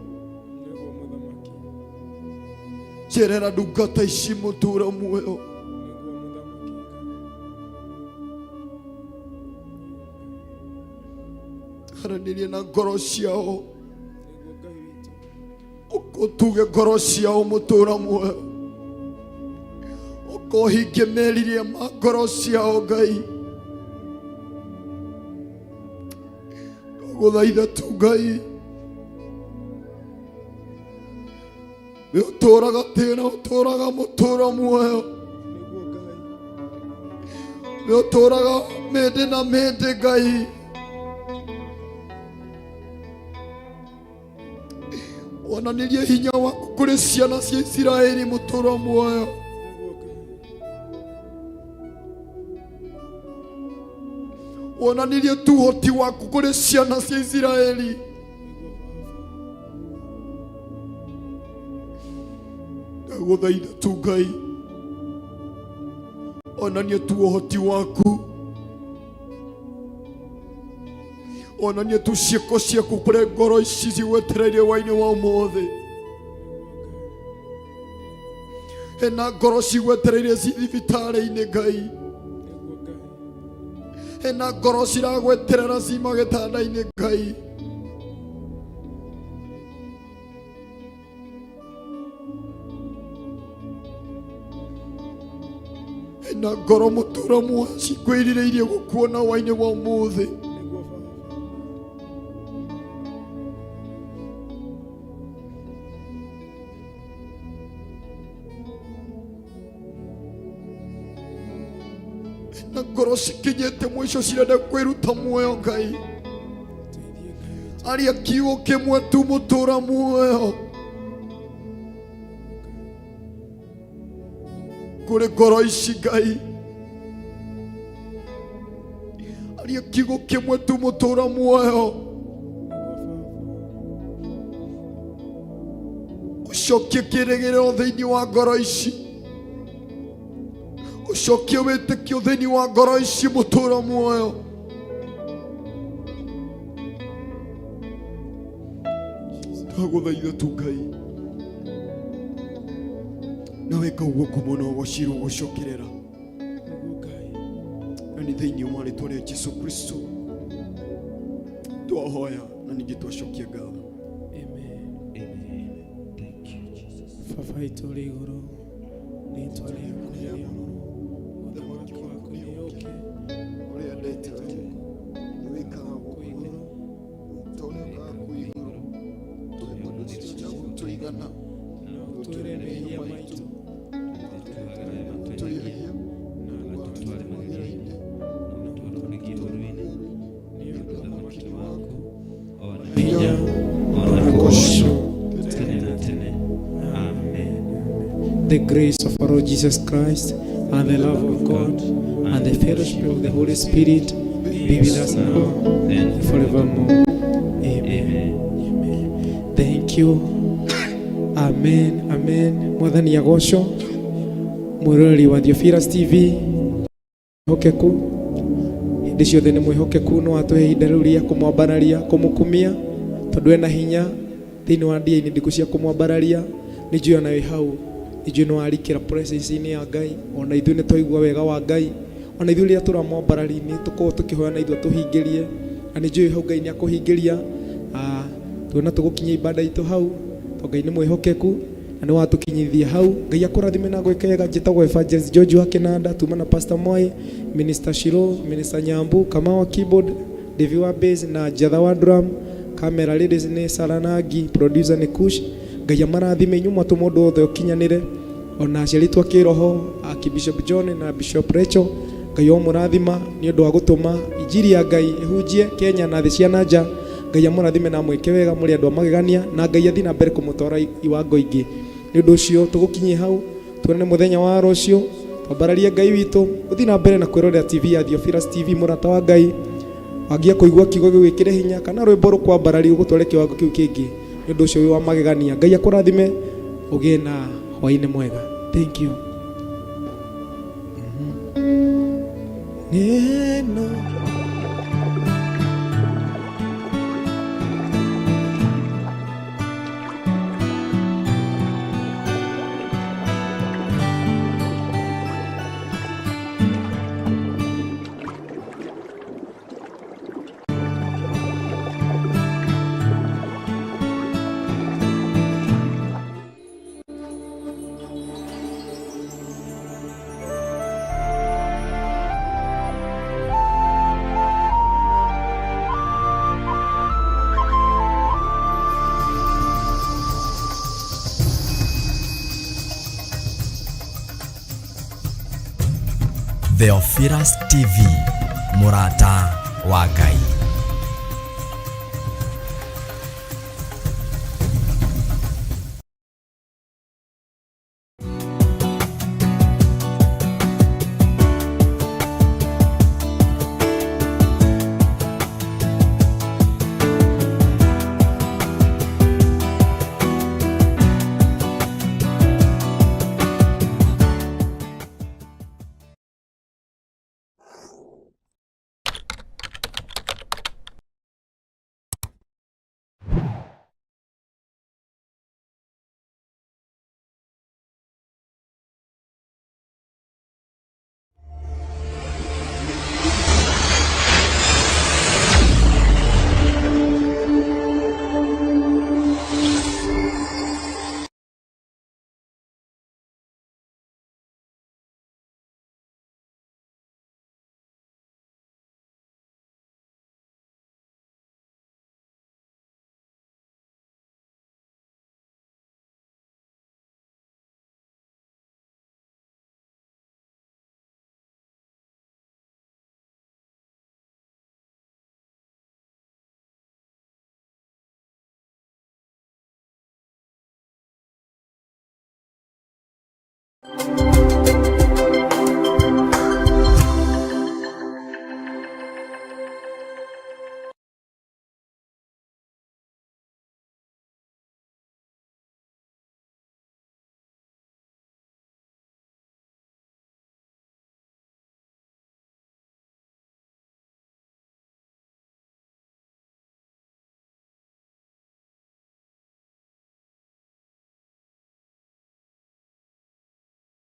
Nĩguo Mũthamaki. Cerera ndungata ici mũtũra muoyo. Nĩguo Mũthamaki Ngai. Aranĩria na ngoro ciao. Nĩguo Ngai witũ. Ũtuge ngoro ciao mũtũra muoyo. Ũkohingie meriria ma ngoro ciao Ngai. Ndagũthaitha tu Ngai. Nĩ ũtũraga tĩna ũtũraga mũtũra muoyo. Nĩguo Ngai. Nĩ ũtũraga mĩndĩ na mĩndĩ Ngai. Wonanirie hinya waku kũrĩ ciana cia Isiraeli mũtũra muoyo. Nĩguo Ngai. Wonanirie tu ũhoti waku kũrĩ ciana cia Isiraeli. Nĩguo Baba. Ndagũthaitha tu Ngai, onanie tu ũhoti waku, onanie tu ciĩko ciaku kũrĩ ngoro ici cigwetereire wainĩ wa ũmũthĩ. Hena ngoro cigwetereire ci thibitarĩ-inĩ Ngai, Nĩguo Ngai. hena ngoro ciragweterera ci magĩtanda-inĩ Ngai. Hena ngoro mũtũra muoyo cikwĩrirĩirie gũkuona wainĩ wa ũmũthĩ. Nĩguo Baba. Na ngoro cikinyĩte mũico cirenda kwĩruta muoyo Ngai. Teithie Ngai witũ. Aria kiugo kĩmwe tu mũtũra muoyo kũrĩ ngoro ici Ngai. Aria kiugo kĩmwe tu mũtũra muoyo. Nĩguo Baba. Ũcokie kĩrĩgĩrĩro thĩinĩ wa ngoro ici, ũcokie wĩtĩkio thĩinĩ wa ngoro ici mũtũra muoyo. Ndagũthaitha tu Ngai, na weka ũguo kũmona ũgocirwo gũcokerera Nĩguo Ngai. Na nĩ thĩinĩ wa rĩtwa rĩa Jesu Kristo twahoya na ningĩ twacokia ngatho. Amen. Amen. Thank you, Jesus. Baba witũ ũrĩ igũrũ, rĩĩtwa rĩaku nĩrĩamũrwo, ũthamaki waku nĩũke, Ũrĩa ndete nĩ wĩkaga kũu igũrũ ta ũrĩa ũkaga kũu igũrũ. Tũhe mũndũ cia gũtũigana, na ũtwĩre mehia maitũ, tũihagia na Ũgatũtware magerio-inĩ, na ũtũhonokie ũũru-inĩ, nĩ ũndũ ũthamaki waku, ona hinya, hinya, ona ona kũgoocwo, kũgoocwo tene na tene. Amen. The grace of our Lord Jesus Christ and the love of God and the fellowship of the Holy Spirit be with us now and forevermore. Amen. Amen. Amen. Thank you. Amen. Amen. Mwathani agocwo. Mwĩroreri wa Theophilus TV hokeku hĩndĩ ciothe nĩ mwĩhokeku no atũhe ihinda rĩu rĩa kũmwambararia kũmũkumia tondũ ena hinya thĩinĩ wa ndia-inĩ ndikũ cia kũmwambararia. Nĩ njũĩ ona wĩ hau, nĩ njũĩ nĩ warikĩra presence-inĩ ya Ngai, ona ithuĩ nĩ twaigua wega wa Ngai, ona ithuĩ rĩrĩa tũramwambararia nĩ tũkoragwo tũkĩhoya na ithuĩ atũhingĩrie, na nĩ njũĩ hau Ngai nĩ akũhingĩria. Tuona tũgũkinyia ibada itũ hau tondũ Ngai nĩ mwĩhokeku na nĩ watũkinyithia hau. Ngai akũrathime na gwĩka wega. Njĩtagwo Evangelist George wa Kĩnanda, tuma na Pastor Mwai, Minister Shiro, Minister Nyambu, Kamau wa keyboard, Devi wa bass na Njatha wa drum, camera ladies nĩ Sarah Nangi, producer nĩ Kush. Ngai amarathime inyuĩ mwatũ mũndũ wothe ũkinyanĩre, ona aciari twa kĩroho Archbishop John na Bishop Rachel. Ngai omũrathima nĩ ũndũ wa gũtũma injiri ya Ngai ĩhunjie Kenya na thĩ cia na nja. Ngai amũrathime na amwĩke wega, mũrĩ andũ a magegania, na Ngai athiĩ na mbere kũmũtwara iwango ingĩ. Nĩ ũndũ ũcio tũgũkinyie hau, tuonane mũthenya wa rũciũ, twambararie Ngai witũ. Ũthiĩ na mbere na kwĩrorera TV ya Theophilus TV, mũrata wa Ngai. Wangia kũigua kiugo gĩgwĩkĩre hinya kana rwĩmbo rũkwambararia ũgũtware kĩwango kĩu kĩngĩ. Nĩ ũndũ ũcio wĩ wa magegania. Ngai akũrathime, ũgĩe na hwaĩ-inĩ mwega. Thank you. Neno. Theophilus TV, mũrata wa Ngai.